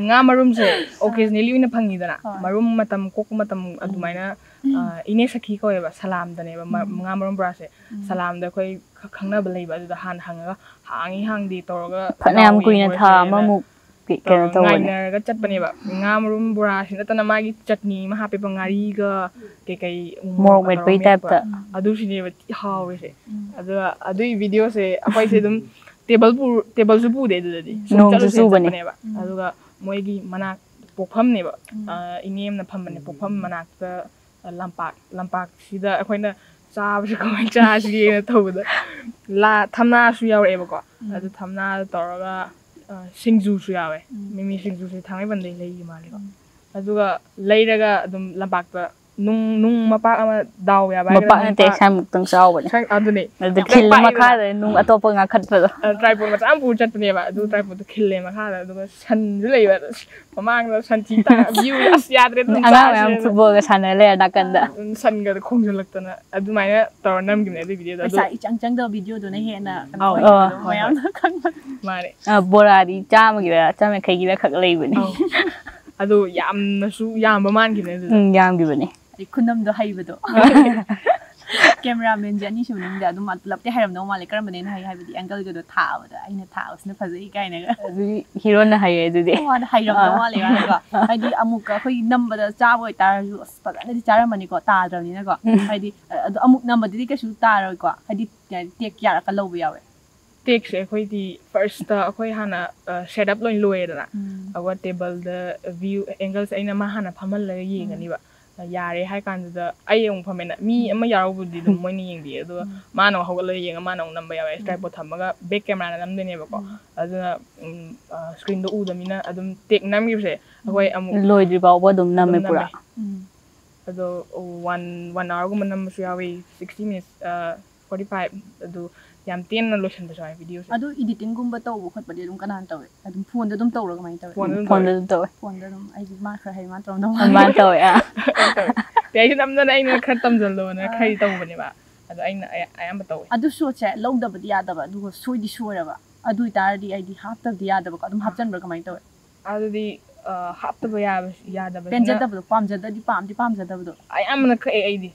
ꯉꯥ ꯃꯔꯨꯝꯁꯦ ꯑꯥ꯫ ꯑꯣꯀꯦꯖꯅꯦꯂꯤ ꯑꯣꯏꯅ ꯐꯪꯉꯤꯗꯅ, ꯍꯣꯏ꯫ ꯃꯔꯨꯝ ꯃꯇꯝ ꯀꯣꯛꯄ ꯃꯇꯝ ꯎꯝ꯫ ꯑꯗꯨꯃꯥꯏꯅ ꯑ, ꯏꯅꯦ ꯁꯈꯤ ꯀꯧꯋꯦꯕ, ꯁꯂꯥꯝꯗꯅꯦꯕ ꯃ- ꯎꯝ꯫ ꯉꯥ ꯃꯔꯨꯝ ꯕꯣꯔꯥꯁꯦ꯫ ꯎꯝ꯫ ꯁꯂꯥꯝꯗ ꯑꯩꯈꯣꯏ ꯈ- ꯈꯪꯅꯕ ꯂꯩꯕ, ꯑꯗꯨꯗ ꯍꯥꯟꯅ ꯍꯪꯉꯒ ꯍꯥꯡꯉꯤ ꯍꯥꯡꯗꯦ ꯇꯧꯔꯒ ꯐꯅꯌꯥꯝ ꯂꯥꯎꯋꯦ ꯀꯨꯏꯅ ꯊꯥ ꯃꯣꯏꯁꯦꯅ ꯑꯃꯃꯨꯛ ꯀꯩ- ꯀꯩꯅꯣ ꯇꯧꯔꯒ ꯇꯧꯕꯅꯦ꯫ ꯉꯥꯏꯅꯔꯒ ꯆꯠꯄꯅꯦꯕ꯫ ꯉꯥ ꯃꯔꯨꯝ ꯕꯣꯔꯥꯁꯤ ꯅꯠꯇꯅ ꯃꯥꯒꯤ ꯆꯠꯅꯤ ꯑꯃ ꯍꯥꯞꯄꯦꯕ, ꯉꯥꯔꯤꯒ ꯀꯩꯀꯩ ꯎ ꯃꯣꯔꯣꯛ ꯃꯣꯔꯣꯛꯀ ꯃꯦꯠꯄꯒꯤ ꯇꯧꯔꯒ ꯃꯦꯠꯄ꯫ ꯇꯥꯏꯞꯇ꯫ ꯑꯗꯨꯁꯤꯅꯦꯕ ꯊꯤ ꯍꯥꯎꯔꯤꯁꯦ꯫ ꯎꯝ꯫ ꯑꯗꯨꯒ ꯑꯗꯨꯒꯤ ꯚꯤꯗꯤꯑꯣꯁꯦ ꯑꯩꯈꯣꯏꯁꯦ ꯑꯗꯨꯝ ꯇꯦꯕꯜ ꯄꯨ- ꯇꯦꯕꯜꯁꯨ ꯄꯨꯗꯦ ꯑꯗꯨꯗꯗꯤ꯫ ꯁꯨꯝ ꯅꯣꯡꯁꯨ ꯆꯠꯂꯨꯁꯦꯅ ꯆꯨꯕꯅꯦ꯫ ꯆꯠꯄꯅꯦꯕ꯫ ꯎꯝ꯫ ꯑꯗꯨꯒ ꯃꯣꯏꯒꯤ ꯃꯅꯥꯛ ꯄꯣꯛꯐꯝꯅꯦꯕ꯫ ꯎꯝ꯫ ꯑ, ꯏꯅꯦ ꯑꯃꯅ ꯐꯝꯕꯅꯦ꯫ ꯄꯣꯛꯐꯝ ꯃꯅꯥꯛꯇ ꯂꯝꯄꯥꯛ ꯂꯝꯄꯥꯛꯁꯤꯗ ꯑꯩꯈꯣꯏꯅ ꯆꯥꯕꯁꯦ ꯀꯃꯥꯏꯅ ꯆꯥꯁꯤꯒꯦꯅ ꯇꯧꯕꯗ ꯂꯥ ꯊꯝꯅꯥꯁꯨ ꯌꯥꯎꯔꯛꯑꯦꯕꯀꯣ꯫ ꯎꯝ꯫ ꯑꯗꯨ ꯊꯝꯅꯥꯗ ꯇꯧꯔꯒ, ꯑ, ꯁꯤꯡꯖꯨꯁꯨ ꯌꯥꯎꯋꯦ꯫ ꯎꯝ꯫ ꯃꯤꯃꯤ ꯁꯤꯡꯖꯨꯁꯦ ꯊꯥꯡꯃꯩꯕꯟꯗꯩ ꯂꯩꯈꯤ ꯃꯥꯜꯂꯦꯀꯣ꯫ ꯎꯝ꯫ ꯑꯗꯨꯒ ꯂꯩꯔꯒ ꯑꯗꯨꯝ ꯂꯝꯄꯥꯛꯇ ꯅꯨꯡ ꯅꯨꯡ ꯃꯄꯥꯛ ꯑꯃ ꯗꯥꯎ ꯌꯥꯕ ꯍꯥꯏꯒꯗ꯭ꯔꯥ, ꯃꯄꯥꯛ ꯅꯨꯡ ꯅꯠꯇꯦ, ꯄꯥꯛ- ꯁ꯭ꯋꯥꯏꯃꯨꯛꯇꯪ ꯆꯥꯎꯕꯅꯦ꯫ ꯁ꯭ꯋꯥꯏ- ꯑꯗꯨꯅꯦ꯫ ꯑꯗꯨ ꯌꯥꯝ ꯈꯤꯜꯂ ꯄꯥꯛꯑꯦꯗꯅ꯫ ꯃꯈꯥꯗ ꯅꯨꯡ ꯑꯇꯣꯞꯄ ꯉꯥꯈꯠꯄꯗꯣ꯫ ꯑ, ꯇ꯭ꯔꯥꯏꯄꯣꯠ ꯃꯆꯥ ꯑꯃ ꯄꯨꯔ ꯆꯠꯄꯅꯦꯕ꯫ ꯑꯗꯨ ꯎꯝ꯫ ꯇ꯭ꯔꯥꯏꯄꯣꯠꯇꯣ ꯈꯤꯜꯂꯦ ꯃꯈꯥꯗ, ꯑꯗꯨꯒ ꯁꯟꯁꯨ ꯂꯩꯕ꯫ ꯑꯁ, ꯃꯃꯥꯡꯗ ꯁꯟꯊꯤ ꯇꯥ- view ꯑꯁ ꯌꯥꯗ꯭ꯔꯦ ꯑꯗꯨꯝ ꯑꯉꯥꯡ ꯃꯌꯥꯝ ꯆꯥꯁꯦꯅ꯫ Footballꯒ ꯁꯥꯟꯅ ꯂꯩꯔ ꯅꯥꯀꯟꯗ꯫ ꯑꯗꯨꯝ ꯁꯟꯒꯗꯣ ꯈꯣꯡꯖꯜꯂꯛꯇꯅ ꯑꯗꯨꯃꯥꯏꯅ ꯇꯧꯔ ꯅꯝꯈꯤꯕꯅꯦ ꯑꯗꯨ ꯚꯤꯗꯤꯑꯣꯗꯣ꯫ ꯑꯗꯨ ꯄꯩꯁꯥ ꯏꯆꯪ ꯆꯪꯗꯕ ꯚꯤꯗꯤꯑꯣꯗꯨꯅ ꯍꯦꯟꯅ ꯀꯩꯅꯣ ꯑꯧ꯫ ꯑꯣꯏꯕꯗꯣ ꯑꯧ, ꯍꯣꯏ, ꯃꯌꯥꯝꯅ ꯈꯪꯕ꯫ ꯃꯥꯅꯦ꯫ ꯑ, ꯕꯣꯔꯥꯗꯤ ꯆꯥꯝꯃꯒꯤꯔ ꯆꯥꯝꯃ ꯌꯥꯡꯈꯩꯒꯤꯔ ꯈꯛ ꯂꯩꯕꯅꯦ꯫ ꯑꯧ꯫ ꯑꯗꯣ ꯌꯥꯝꯅꯁꯨ ꯌꯥꯝꯕ ꯃꯥꯟꯈꯤꯕꯅꯦ ꯑꯗꯨꯗ꯫ ꯎꯝ, ꯌꯥꯝꯈꯤꯕꯅꯦ꯫ ꯑꯗꯩ ꯈꯨꯅꯝꯗꯣ ꯍꯩꯕꯗꯣ꯫ Cameramanꯁꯦ ꯑꯅꯤꯁꯨꯕ ꯃꯅꯨꯡꯗ ꯑꯗꯨꯝ ꯄꯨꯂꯞꯇꯤ ꯍꯩꯔꯝꯗꯧ ꯃꯥꯜꯂꯦ꯫ ꯀꯔꯝꯕꯅ ꯍꯦꯟꯅ ꯍꯩ ꯍꯥꯏꯕꯗꯤ angleꯒꯗꯣ ꯊꯥꯕꯗ ꯑꯩꯅ ꯊꯥꯕꯁꯤꯅ ꯐꯖꯩ ꯀꯥꯏꯅꯒ꯫ ꯑꯗꯨꯗꯤ heroꯅ ꯍꯩꯌꯦ ꯑꯗꯨꯗꯤ꯫ ꯑꯣ, ꯃꯥꯗꯣ ꯍꯩꯔꯝꯗꯧ ꯑꯥ꯫ ꯃꯥꯜꯂꯦ ꯃꯥꯅꯀꯣ꯫ ꯍꯥꯏꯗꯤ ꯑꯃꯨꯛꯀ ꯑꯩꯈꯣꯏ ꯅꯝꯕꯗ ꯆꯥꯕ ꯑꯣꯏꯇꯥꯔꯁꯨ ꯑꯁ ꯐꯖꯅꯗꯤ ꯆꯥꯔꯝꯃꯅꯤꯀꯣ, ꯇꯥꯗ꯭ꯔꯕꯅꯤꯅꯀꯣ꯫ ꯎꯝ꯫ ꯍꯥꯏꯗꯤ ꯑ- ꯑꯗꯣ ꯑꯃꯨꯛ ꯅꯝꯕꯗꯗꯤ ꯀꯩꯁꯨ ꯇꯥꯔꯣꯏꯀꯣ꯫ ꯍꯥꯏꯗꯤ take ꯀꯌꯥꯔꯛꯀ ꯂꯧꯕ ꯌꯥꯎꯋꯦ꯫ Takeꯁꯦ ꯑꯩꯈꯣꯏꯗꯤ firstꯇ ꯑꯩꯈꯣꯏ ꯍꯥꯟꯅ, ꯑ, setup ꯂꯣꯏ ꯂꯣꯏꯔꯦꯗꯅ꯫ ꯎꯝ꯫ ꯑꯗꯨꯒ tableꯗ view angleꯁꯦ ꯑꯩꯅ ꯃꯥ ꯍꯥꯟꯅ ꯐꯝꯍꯜꯂꯒ ꯎꯝ꯫ ꯌꯦꯡꯉꯅꯤꯕ꯫ ꯌꯥꯔꯦ ꯍꯥꯏ ꯀꯥꯟꯗꯨꯗ ꯑꯩ ꯑꯃꯨꯛ ꯐꯝꯃꯦꯅ ꯃꯤ ꯎꯝ꯫ ꯑꯃ ꯌꯥꯎꯔꯕꯨꯗꯤ ꯑꯗꯨꯝ ꯃꯣꯏꯅ ꯌꯦꯡꯕꯤꯌꯦ꯫ ꯑꯗꯨꯒ ꯎꯝ꯫ ꯃꯥꯅ ꯑꯃꯨꯛ ꯍꯧꯒꯠꯂꯒ ꯌꯦꯡꯉ ꯃꯥꯅ ꯑꯃꯨꯛ ꯅꯝꯕ ꯌꯥꯎꯋꯦ꯫ ꯎꯝ꯫ Tripod ꯊꯝꯃꯒ back cameraꯅ ꯅꯝꯗꯣꯏꯅꯦꯕꯀꯣ꯫ ꯎꯝ꯫ ꯑꯗꯨꯅ, ꯎꯝ, ꯑ, screenꯗꯣ ꯎꯗꯕꯅꯤꯅ ꯑꯗꯨꯝ take ꯅꯝꯈꯤꯕꯁꯦ ꯑꯩꯈꯣꯏ ꯎꯝ꯫ ꯑꯃꯨꯛ ꯂꯣꯏꯗ꯭ꯔꯤ ꯐꯥꯎꯕ ꯑꯗꯨꯝ ꯑꯗꯨꯝ ꯅꯝꯃꯦ ꯄꯨꯔꯥ꯫ ꯅꯝꯃꯦ꯫ ꯎꯝ꯫ ꯑꯗꯣ one, one hourꯒꯨꯝꯕ ꯅꯝꯕꯁꯨ ꯌꯥꯎꯋꯤ, sixty minutes, ꯑ, forty five, ꯑꯗꯨ ꯌꯥꯝ ꯇꯦꯟꯅ ꯂꯣꯏꯁꯤꯟꯕꯁꯨ ꯌꯥꯎꯋꯤ videoꯁꯦ꯫ ꯑꯗꯨ editingꯒꯨꯝꯕ ꯇꯧꯕ ꯈꯣꯠꯄꯗꯤ ꯑꯗꯨꯝ ꯀꯅꯥꯅ ꯇꯧꯋꯦ? ꯑꯗꯨꯝ phoneꯗ ꯑꯗꯨꯝ ꯇꯧꯔ ꯀꯃꯥꯏꯅ ꯇꯧꯋꯦ? Phoneꯗ ꯑꯗꯨꯝ phoneꯗ ꯇꯧꯋꯦ꯫ ꯑꯗꯨꯝ ꯇꯧꯋꯦ꯫ Phoneꯗ ꯑꯗꯨꯝ ꯑꯩꯗꯤ ꯃꯥ ꯈꯔ ꯍꯩ ꯃꯥ ꯇꯧꯔꯝꯗꯧ ꯃꯥꯜꯂꯦ꯫ ꯃꯥꯅ ꯇꯧꯋꯦ, ꯑꯥ꯫ ꯇꯧꯋꯦ꯫ ꯇꯦ ꯑꯩꯁꯨ ꯅꯝꯗꯅ ꯑꯩꯅ ꯈꯔ ꯇꯝꯁꯤꯜꯂꯣꯅ ꯑꯥ꯫ ꯈꯔ ꯇꯧꯕꯅꯦꯕ꯫ ꯑꯗꯣ ꯑꯩꯅ ꯑꯌꯥ- ꯑꯌꯥꯝꯕ ꯇꯧꯋꯦ꯫ ꯑꯗꯨ shotꯁꯦ ꯂꯧꯗꯕꯗꯤ ꯌꯥꯗꯕ, ꯑꯗꯨꯒ ꯁꯣꯏꯗꯤ ꯁꯣꯏꯔꯕ꯫ ꯑꯗꯨ ꯑꯣꯏꯇꯥꯔꯗꯤ ꯑꯩꯗꯤ ꯍꯥꯞꯇꯕꯗꯤ ꯌꯥꯗꯕꯀꯣ꯫ ꯑꯗꯨꯝ ꯍꯥꯞꯆꯟꯕ꯭ꯔꯥ ꯀꯃꯥꯏꯅ ꯇꯧꯋꯦ? ꯑꯗꯨꯗꯤ, ꯑ, ꯍꯥꯞꯇꯕ ꯌꯥꯕ ꯌꯥꯗꯕꯁꯤꯅ ꯄꯦꯟꯖꯗꯕꯗꯣ, ꯄꯥꯝꯖꯗꯗꯤ ꯄꯥꯝꯗꯤ ꯄꯥꯝꯖꯗꯕꯗꯣ, ꯑꯌꯥꯝꯕꯅ ꯀꯛꯑꯦ ꯑꯩꯗꯤ꯫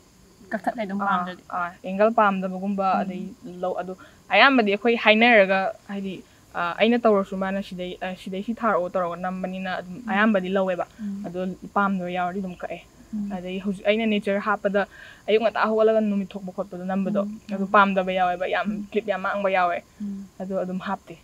ꯀꯛꯊꯠꯂꯦ ꯑꯗꯨꯝ ꯄꯥꯝꯗ꯭ꯔꯗꯤ꯫ ꯑꯦꯡꯒꯜ ꯄꯥꯝꯗꯕꯒꯨꯝꯕ ꯑꯗꯩ ꯂꯧ ꯑꯗꯨ ꯑꯌꯥꯝꯕꯗꯤ ꯑꯩꯈꯣꯏ ꯍꯥꯏꯅꯔꯒ ꯍꯥꯏꯗꯤ ꯑ, ꯑꯩꯅ ꯇꯧꯔꯁꯨ ꯃꯥꯅ ꯁꯤꯗꯩ ꯑ, ꯁꯤꯗꯩ ꯁꯤ ꯊꯥꯔꯛꯑꯣ ꯇꯧꯔꯒ ꯅꯝꯕꯅꯤꯅ ꯑꯗꯨꯝ ꯑꯌꯥꯝꯕꯗꯤ ꯂꯧꯋꯦꯕ꯫ ꯎꯝ. ꯑꯗꯣ ꯄꯥꯝꯗꯕ ꯌꯥꯎꯔꯗꯤ ꯑꯗꯨꯝ ꯀꯛꯑꯦ꯫ ꯎꯝ. ꯑꯗꯩ ꯍꯧꯖꯤꯛ ꯑꯩꯅ ꯅꯦꯆꯔ ꯍꯥꯞꯄꯗ ꯑꯌꯨꯛ ꯉꯟꯇꯥ ꯍꯧꯒꯠꯂꯒ ꯅꯨꯃꯤꯠ ꯊꯣꯛꯄ ꯈꯣꯠꯄꯗꯣ ꯅꯝꯕꯗꯣ ꯎꯝ. ꯑꯗꯨ ꯄꯥꯝꯗꯕ ꯌꯥꯎꯋꯦꯕ, ꯌꯥꯝ ꯀ꯭ꯂꯤꯞ ꯌꯥꯝ ꯃꯥꯡꯕ ꯌꯥꯎꯋꯦ꯫ ꯎꯝ. ꯑꯗꯣ ꯑꯗꯨꯝ ꯍꯥꯞꯇꯦ꯫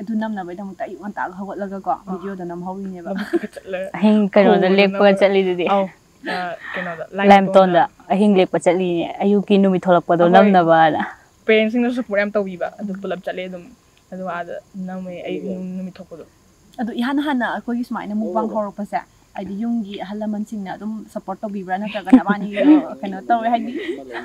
ꯑꯗꯨ ꯅꯝꯅꯕꯒꯤꯗꯃꯛꯇ ꯑꯌꯨꯛ ꯉꯟꯇꯥꯒ ꯍꯧꯒꯠꯂꯒꯀꯣ ꯚꯤꯗꯤꯑꯣꯗ ꯅꯝꯍꯧꯔꯤꯅꯦꯕ꯫ ꯂꯧꯕꯨꯛꯇꯒ ꯆꯠꯂꯒ ꯑꯍꯤꯡ ꯀꯩꯅꯣꯗ ꯈꯣꯡꯅ ꯂꯦꯛꯄꯒ ꯅꯝꯃꯒ- ꯆꯠꯂꯤꯗꯨꯗꯤ꯫ ꯑꯧ, ꯑ, ꯀꯩꯅꯣꯗ ꯂꯥꯏꯝꯇꯣꯟꯗ ꯑꯍꯤꯡ ꯂꯦꯛꯄ ꯆꯠꯂꯤꯅꯦ, ꯑꯌꯨꯛꯀꯤ ꯅꯨꯃꯤꯠ ꯊꯣꯛꯂꯛꯄꯗꯣ ꯑꯩꯈꯣꯏ- ꯅꯝꯅꯕꯅ꯫ ꯄꯦꯔꯦꯟꯁꯁꯤꯡꯅ ꯁꯞꯄꯣꯔꯠ ꯌꯥꯝ ꯇꯧꯕꯤꯕ, ꯑꯗꯨ ꯄꯨꯂꯞ ꯆꯠꯂꯦ ꯑꯗꯨꯝ꯫ ꯑꯗꯨꯒ ꯑꯥꯗ ꯅꯝꯃꯦ ꯑꯩ ꯅꯨꯃꯤꯠ ꯊꯣꯛꯄꯗꯣ꯫ ꯑꯗꯣ ꯏꯍꯥꯟ ꯍꯥꯟꯅ ꯑꯩꯈꯣꯏꯒꯤ ꯁꯨꯃꯥꯏꯅ ꯃꯨꯛꯕꯥꯡ ꯍꯧꯔꯛꯄꯁꯦ, ꯍꯥꯏꯗꯤ ꯌꯨꯝꯒꯤ ꯑꯍꯜ ꯂꯃꯟꯁꯤꯡꯅ ꯑꯗꯨꯝ ꯁꯞꯄꯣꯔꯠ ꯇꯧꯕꯤꯕ꯭ꯔꯥ, ꯅꯠꯇ꯭ꯔꯒꯅ ꯅꯕꯥꯅꯤꯒꯤꯗꯣ ꯀꯩꯅꯣ ꯇꯧꯋꯦ, ꯍꯥꯏꯗꯤ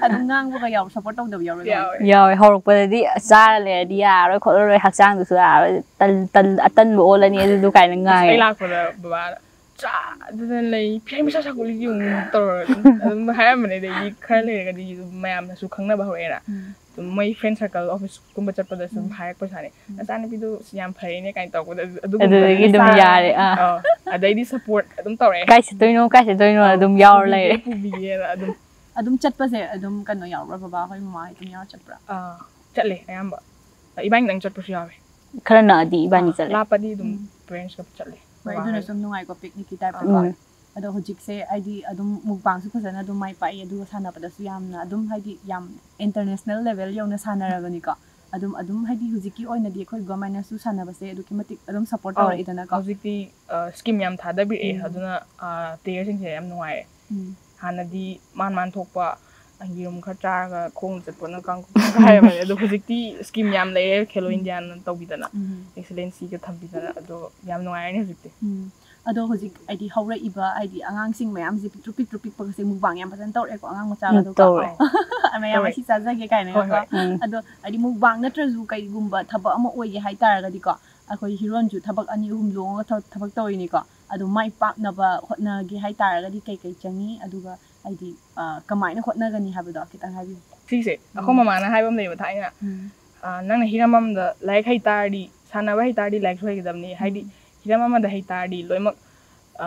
ꯑꯗꯨꯝ ꯉꯥꯡꯕꯒ ꯌꯥꯎ, ꯁꯞꯄꯣꯔꯠ ꯇꯧꯗꯕ ꯌꯥꯎꯔꯣꯏ? ꯌꯥꯎꯋꯦ꯫ ꯌꯥꯎꯋꯦ, ꯍꯧꯔꯛꯄꯗꯗꯤ "ꯆꯥꯔ ꯂꯩꯔꯗꯤ ꯌꯥꯔꯣꯏ ꯈꯣꯠꯂꯔꯣꯏ, ꯍꯛꯆꯥꯡꯗꯨꯁꯨ ꯌꯥꯔꯣꯏ, ꯇꯟ- ꯇꯟ- ꯑꯇꯟꯕ ꯑꯣꯜꯂꯅꯤ" ꯑꯗꯨꯗꯨ ꯀꯥꯏꯅ ꯑꯩ ꯉꯥꯡꯉꯦ꯫ ꯂꯥꯛꯄꯗ ꯕꯕꯥꯅ "ꯆꯥꯗꯅ ꯂꯩ, ꯐꯤꯍꯥꯏ ꯃꯆꯥ ꯁꯥꯀꯨꯂꯤꯗꯤ ꯌꯦꯡꯉꯨ" ꯇꯧꯔꯒ ꯑꯗꯨꯝ ꯑꯗꯨꯝ ꯍꯥꯏꯔꯝꯕꯅꯦ꯫ ꯑꯗꯩꯗꯤ ꯈꯔ ꯂꯩꯔꯒꯗꯤ ꯑꯗꯨꯝ ꯃꯌꯥꯝꯅꯁꯨ ꯈꯪꯅꯕ ꯍꯧꯔꯛꯑꯦꯅ꯫ ꯎꯝ. ꯑꯗꯨꯝ ꯃꯣꯏ ꯐ꯭ꯔꯦꯟ ꯁꯔꯀꯜ ꯑꯣꯐꯤꯁꯀꯨꯝꯕ ꯆꯠꯄꯗꯁꯨ ꯑꯗꯨꯝ ꯍꯥꯏꯔꯛꯄ ꯁꯥꯅꯦ, "ꯅꯆꯥꯅꯨꯄꯤꯗꯣ ꯌꯥꯝ ꯐꯔꯦꯅꯦ" ꯀꯥꯏꯅ ꯇꯧꯔꯛꯄꯗ ꯑꯗꯨ- ꯑꯗꯨꯒꯨꯝꯕꯗ ꯑꯗꯨꯗꯒꯤ ꯑꯗꯨꯝ ꯆꯥꯔ- ꯌꯥꯔꯦ, ꯑꯥ꯫ ꯑꯥ, ꯑꯗꯩꯗꯤ ꯁꯞꯄꯣꯔꯠ ꯑꯗꯨꯝ ꯇꯧꯔꯛꯑꯦ꯫ "ꯀꯥꯏ ꯆꯠꯇꯣꯏꯅꯣ, ꯀꯥꯏ ꯆꯠꯇꯣꯏꯅꯣ?" ꯑꯗꯨꯝ ꯌꯥꯎꯔ ꯂꯩꯔꯦ꯫ ꯄꯨꯕꯤꯒꯦꯅ ꯑꯗꯨꯝ꯫ ꯑꯗꯨꯝ ꯆꯠꯄꯁꯦ ꯑꯗꯨꯝ ꯀꯩꯅꯣ ꯌꯥꯎꯕ꯭ꯔꯥ, ꯕꯕꯥ ꯍꯣꯏ ꯃꯃꯥ ꯍꯣꯏ ꯑꯗꯨꯝ ꯌꯥꯎꯔ ꯆꯠꯄ꯭ꯔꯥ? ꯑꯥ, ꯆꯠꯂꯦ ꯑꯌꯥꯝꯕ꯫ ꯏꯕꯥꯅꯤꯗꯪ ꯆꯠꯄꯁꯨ ꯌꯥꯎꯋꯦ꯫ ꯈꯔ ꯅꯛꯑꯗꯤ ꯏꯕꯥꯅꯤ ꯆꯠꯂꯦ꯫ ꯂꯥꯞꯄꯗꯤ ꯑꯗꯨꯝ ꯄꯦꯔꯦꯟꯁꯀ ꯆꯠꯂꯦ꯫ ꯍꯣꯏ, ꯕꯕꯥ ꯑꯗꯨꯅ ꯍꯣꯏ꯫ ꯁꯨꯝ ꯅꯨꯡꯉꯥꯏꯀꯣ, ꯄꯤꯛꯅꯤꯛꯀꯤ ꯇꯥꯏꯞꯇ꯫ ꯎꯝ. ꯑꯗꯣ ꯍꯧꯖꯤꯛꯁꯦ ꯍꯥꯏꯗꯤ ꯑꯗꯨꯝ ꯃꯨꯛꯕꯥꯡꯁꯨ ꯐꯖꯅ ꯑꯗꯨꯝ ꯃꯥꯏ ꯄꯥꯛꯏ, ꯑꯗꯨꯒ ꯁꯥꯟꯅꯕꯗꯁꯨ ꯌꯥꯝꯅ ꯑꯗꯨꯝ ꯍꯥꯏꯗꯤ ꯌꯥꯝ ꯏꯟꯇꯔꯅꯦꯁꯅꯦꯜ ꯂꯦꯚꯦꯜ ꯌꯧꯅ ꯁꯥꯟꯅꯔꯕꯅꯤꯀꯣ꯫ ꯑꯗꯨꯝ ꯑꯗꯨꯝ ꯍꯥꯏꯗꯤ ꯍꯧꯖꯤꯛꯀꯤ ꯑꯣꯏꯅꯗꯤ ꯑꯩꯈꯣꯏ ꯒꯚꯔꯟꯃꯦꯟꯅꯁꯨ ꯁꯥꯟꯅꯕꯁꯦ ꯑꯗꯨꯛꯀꯤ ꯃꯇꯤꯛ ꯑꯗꯨꯝ ꯁꯞꯄꯣꯔꯠ ꯑꯧ, ꯇꯧꯔꯛꯏꯗꯅꯀꯣ꯫ ꯍꯧꯖꯤꯛꯇꯤ ꯁ꯭ꯀꯤꯝ ꯌꯥꯝ ꯊꯥꯗꯕꯤꯔꯛꯑꯦ꯫ ꯎꯝ. ꯑꯗꯨꯅ ꯄ꯭ꯂꯦꯌꯔꯁꯤꯡꯁꯦ ꯌꯥꯝ ꯅꯨꯡꯉꯥꯏꯔꯦ꯫ ꯎꯝ. ꯍꯥꯟꯅꯗꯤ ꯃꯥꯟ ꯃꯥꯟ ꯊꯣꯛꯄ ꯌꯦꯔꯨꯝ ꯈꯔ ꯆꯥꯔꯒ ꯈꯣꯡꯅ ꯆꯠꯄꯅ ꯀꯥꯡ ꯍꯥꯏꯔꯕꯅꯦ꯫ ꯑꯗꯣ ꯍꯧꯖꯤꯛꯇꯤ ꯁ꯭ꯀꯤꯝ ꯌꯥꯝ ꯂꯩꯔꯦ, ꯈꯦꯂꯣ ꯏꯟꯗꯤꯌꯥꯅ ꯇꯧꯕꯤꯗꯅ, ꯎꯝ. ꯑꯦꯛꯁꯦꯂꯦꯟꯁꯤꯒ ꯊꯝꯕꯤꯗꯅ, ꯑꯗꯣ ꯌꯥꯝ ꯅꯨꯡꯉꯥꯏꯔꯅꯤ ꯍꯧꯖꯤꯛꯇꯤ꯫ ꯎꯝ. ꯑꯗꯣ ꯍꯧꯖꯤꯛ ꯍꯥꯏꯗꯤ ꯍꯧꯔꯛꯏꯕ ꯍꯥꯏꯗꯤ ꯑꯉꯥꯡꯁꯤꯡ ꯃꯌꯥꯝꯁꯦ ꯄꯤꯛꯇ꯭ꯔꯨ ꯄꯤꯛꯇ꯭ꯔꯨ ꯄꯤꯛꯄꯒꯁꯦ ꯃꯨꯛꯕꯥꯡ ꯌꯥꯝ ꯐꯖꯅ ꯇꯧꯔꯛꯑꯦꯀꯣ, ꯑꯉꯥꯡ ꯎꯝ, ꯃꯆꯥꯒꯗꯣꯀꯣ꯫ ꯇꯧꯔꯦ꯫ ꯃꯌꯥꯝ ꯇꯧꯔꯦ꯫ ꯑꯁꯤ ꯆꯥꯖꯒꯦ ꯀꯥꯏꯅꯒꯀꯣ꯫ ꯍꯣꯏ, ꯍꯣꯏ꯫ ꯎꯝ. ꯑꯗꯣ ꯍꯥꯏꯗꯤ ꯃꯨꯛꯕꯥꯡ ꯅꯠꯇ꯭ꯔꯁꯨ ꯀꯩꯒꯨꯝꯕ ꯊꯕꯛ ꯑꯃ ꯑꯣꯏꯒꯦ ꯍꯥꯏꯇꯥꯔꯒꯗꯤꯀꯣ, ꯑꯩꯈꯣꯏ ꯍꯤꯔꯣꯟꯁꯨ ꯊꯕꯛ ꯑꯅꯤ ꯑꯍꯨꯝ ꯂꯣꯡꯉꯒ ꯊ- ꯊꯕꯛ ꯇꯧꯔꯤꯅꯤꯀꯣ꯫ ꯑꯗꯣ ꯃꯥꯏ ꯄꯥꯛꯅꯕ ꯍꯣꯠꯅꯒꯦ ꯍꯥꯏꯇꯥꯔꯒꯗꯤ ꯀꯩ ꯀꯩ ꯆꯪꯉꯤ, ꯑꯗꯨꯒ ꯍꯥꯏꯗꯤ ꯑ, ꯀꯃꯥꯏꯅ ꯍꯣꯠꯅꯒꯅꯤ ꯍꯥꯏꯕꯗꯣ ꯈꯤꯇꯪ ꯍꯥꯏꯕꯤꯌꯨ꯫ ꯁꯤꯁꯦ ꯑꯩꯈꯣꯏ ꯃꯃꯥꯅ ꯍꯥꯏꯕ ꯑꯃ ꯂꯩꯕ ꯊꯥꯏꯅ, ꯎꯝ. ꯑ, "ꯅꯪꯅ ꯍꯤꯔꯝ ꯑꯃꯗ ꯂꯥꯏꯔꯤꯛ ꯍꯩ ꯇꯥꯔꯗꯤ, ꯁꯥꯟꯅꯕ ꯍꯩ ꯇꯥꯔꯗꯤ ꯂꯥꯏꯔꯤꯛꯁꯨ ꯍꯩꯒꯗꯕꯅꯤ"꯫ ꯍꯥꯏꯗꯤ ꯍꯤꯔꯝ ꯑꯃꯗ ꯍꯩ ꯇꯥꯔꯗꯤ ꯂꯣꯏꯅꯃꯛ ꯑ,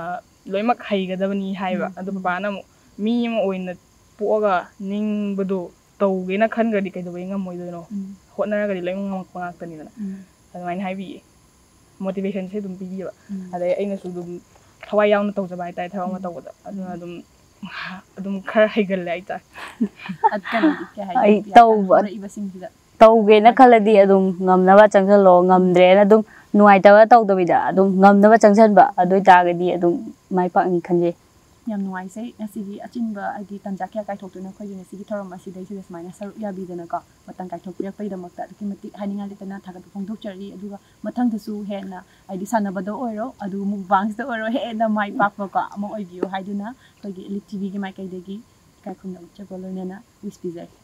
ꯂꯣꯏꯅꯃꯛ ꯍꯩꯒꯗꯕꯅꯤ ꯍꯥꯏꯕ꯫ ꯑꯗꯣ ꯄꯄꯥꯅ ꯑꯃꯨꯛ ꯃꯤ ꯑꯃ ꯑꯣꯏꯅ ꯄꯣꯛꯑꯒ ꯅꯤꯡꯕꯗꯣ ꯇꯧꯒꯦꯅ ꯈꯟꯈ꯭ꯔꯗꯤ ꯀꯩꯗꯧꯕꯩ ꯉꯝꯃꯣꯏꯗꯣꯏꯅꯣ? ꯍꯣꯠꯅꯔꯒꯗꯤ ꯂꯣꯏꯅꯃꯛ ꯉꯝꯃꯛꯄ ꯉꯥꯛꯇꯅꯤꯗꯅ꯫ ꯑꯗꯨꯃꯥꯏꯅ ꯍꯥꯏꯕꯤꯌꯦ꯫ ꯃꯣꯇꯤꯚꯦꯁꯟꯁꯦ ꯑꯗꯨꯝ ꯄꯤꯕꯤꯌꯦꯕ꯫ ꯑꯗꯩ ꯑꯩꯅꯁꯨ ꯑꯗꯨꯝ ꯊꯋꯥꯏ ꯌꯥꯎꯅ ꯇꯧꯖꯕ ꯍꯥꯏꯇꯥꯔꯦ, ꯊꯕꯛ ꯑꯃ ꯇꯧꯕꯗ꯫ ꯑꯗꯨꯅ ꯑꯗꯨꯝ ꯑꯗꯨꯝ ꯈꯔ ꯍꯩꯒꯜꯂꯦ ꯍꯥꯏꯇꯥꯔꯦ꯫ ꯑꯩ ꯇꯧꯕ ꯇꯧꯒꯦꯅ ꯈꯜꯂꯗꯤ ꯑꯗꯨꯝ ꯉꯝꯅꯕ ꯆꯪꯁꯤꯜꯂꯣ, ꯉꯝꯗ꯭ꯔꯦꯅ ꯑꯗꯨꯝ ꯅꯨꯡꯉꯥꯏꯇꯕ ꯇꯧꯗꯕꯤꯗ ꯑꯗꯨꯝ ꯉꯝꯅꯕ ꯆꯪꯁꯤꯟꯕ, ꯑꯗꯨ ꯑꯣꯏꯇꯥꯔꯒꯗꯤ ꯑꯗꯨꯝ ꯃꯥꯏ ꯄꯥꯛꯅꯤ ꯈꯟꯖꯩ꯫ ꯌꯥꯝ ꯅꯨꯡꯉꯥꯏꯖꯩ ꯉꯁꯤꯒꯤ ꯑꯆꯤꯟꯕ ꯍꯥꯏꯗꯤ ꯇꯥꯟꯖꯥ ꯀꯌꯥ ꯀꯥꯏꯊꯣꯛꯇꯨꯅ ꯑꯩꯈꯣꯏꯒꯤ ꯉꯁꯤꯒꯤ ꯊꯧꯔꯝ ꯑꯁꯤꯗꯩꯁꯤꯗ ꯁꯨꯃꯥꯏꯅ ꯁꯔꯨꯛ ꯌꯥꯕꯤꯗꯅꯀꯣ ꯃꯇꯝ ꯀꯥꯏꯊꯣꯛꯄꯤꯔꯛꯄꯒꯤꯗꯃꯛꯇ ꯑꯗꯨꯛꯀꯤ ꯃꯇꯤꯛ ꯍꯥꯏꯅꯤꯡꯉꯥꯏ ꯂꯩꯇꯅ ꯊꯥꯒꯠꯄ ꯐꯣꯡꯗꯣꯛꯆꯔꯤ꯫ ꯑꯗꯨꯒ ꯃꯊꯪꯗꯁꯨ ꯍꯦꯟꯅ ꯍꯥꯏꯗꯤ ꯁꯥꯟꯅꯕꯗ ꯑꯣꯏꯔꯣ ꯑꯗꯨ ꯃꯨꯛꯕꯥꯡꯁꯤꯗ ꯑꯣꯏꯔꯣ ꯍꯦꯟꯅ ꯃꯥꯏ ꯄꯥꯛꯄꯀꯣ ꯑꯃ ꯑꯣꯏꯕꯤꯌꯨ ꯍꯥꯏꯗꯨꯅ ꯑꯩꯈꯣꯏꯒꯤ ꯏꯂꯤꯠ ꯇꯤꯚꯤꯒꯤ ꯃꯥꯏꯀꯩꯗꯒꯤ ꯏꯀꯥꯏ ꯈꯨꯝꯅꯕ ꯎꯠꯆꯕ ꯂꯣꯏꯅꯅ ꯋꯤꯁ ꯄꯤꯖꯔꯤ꯫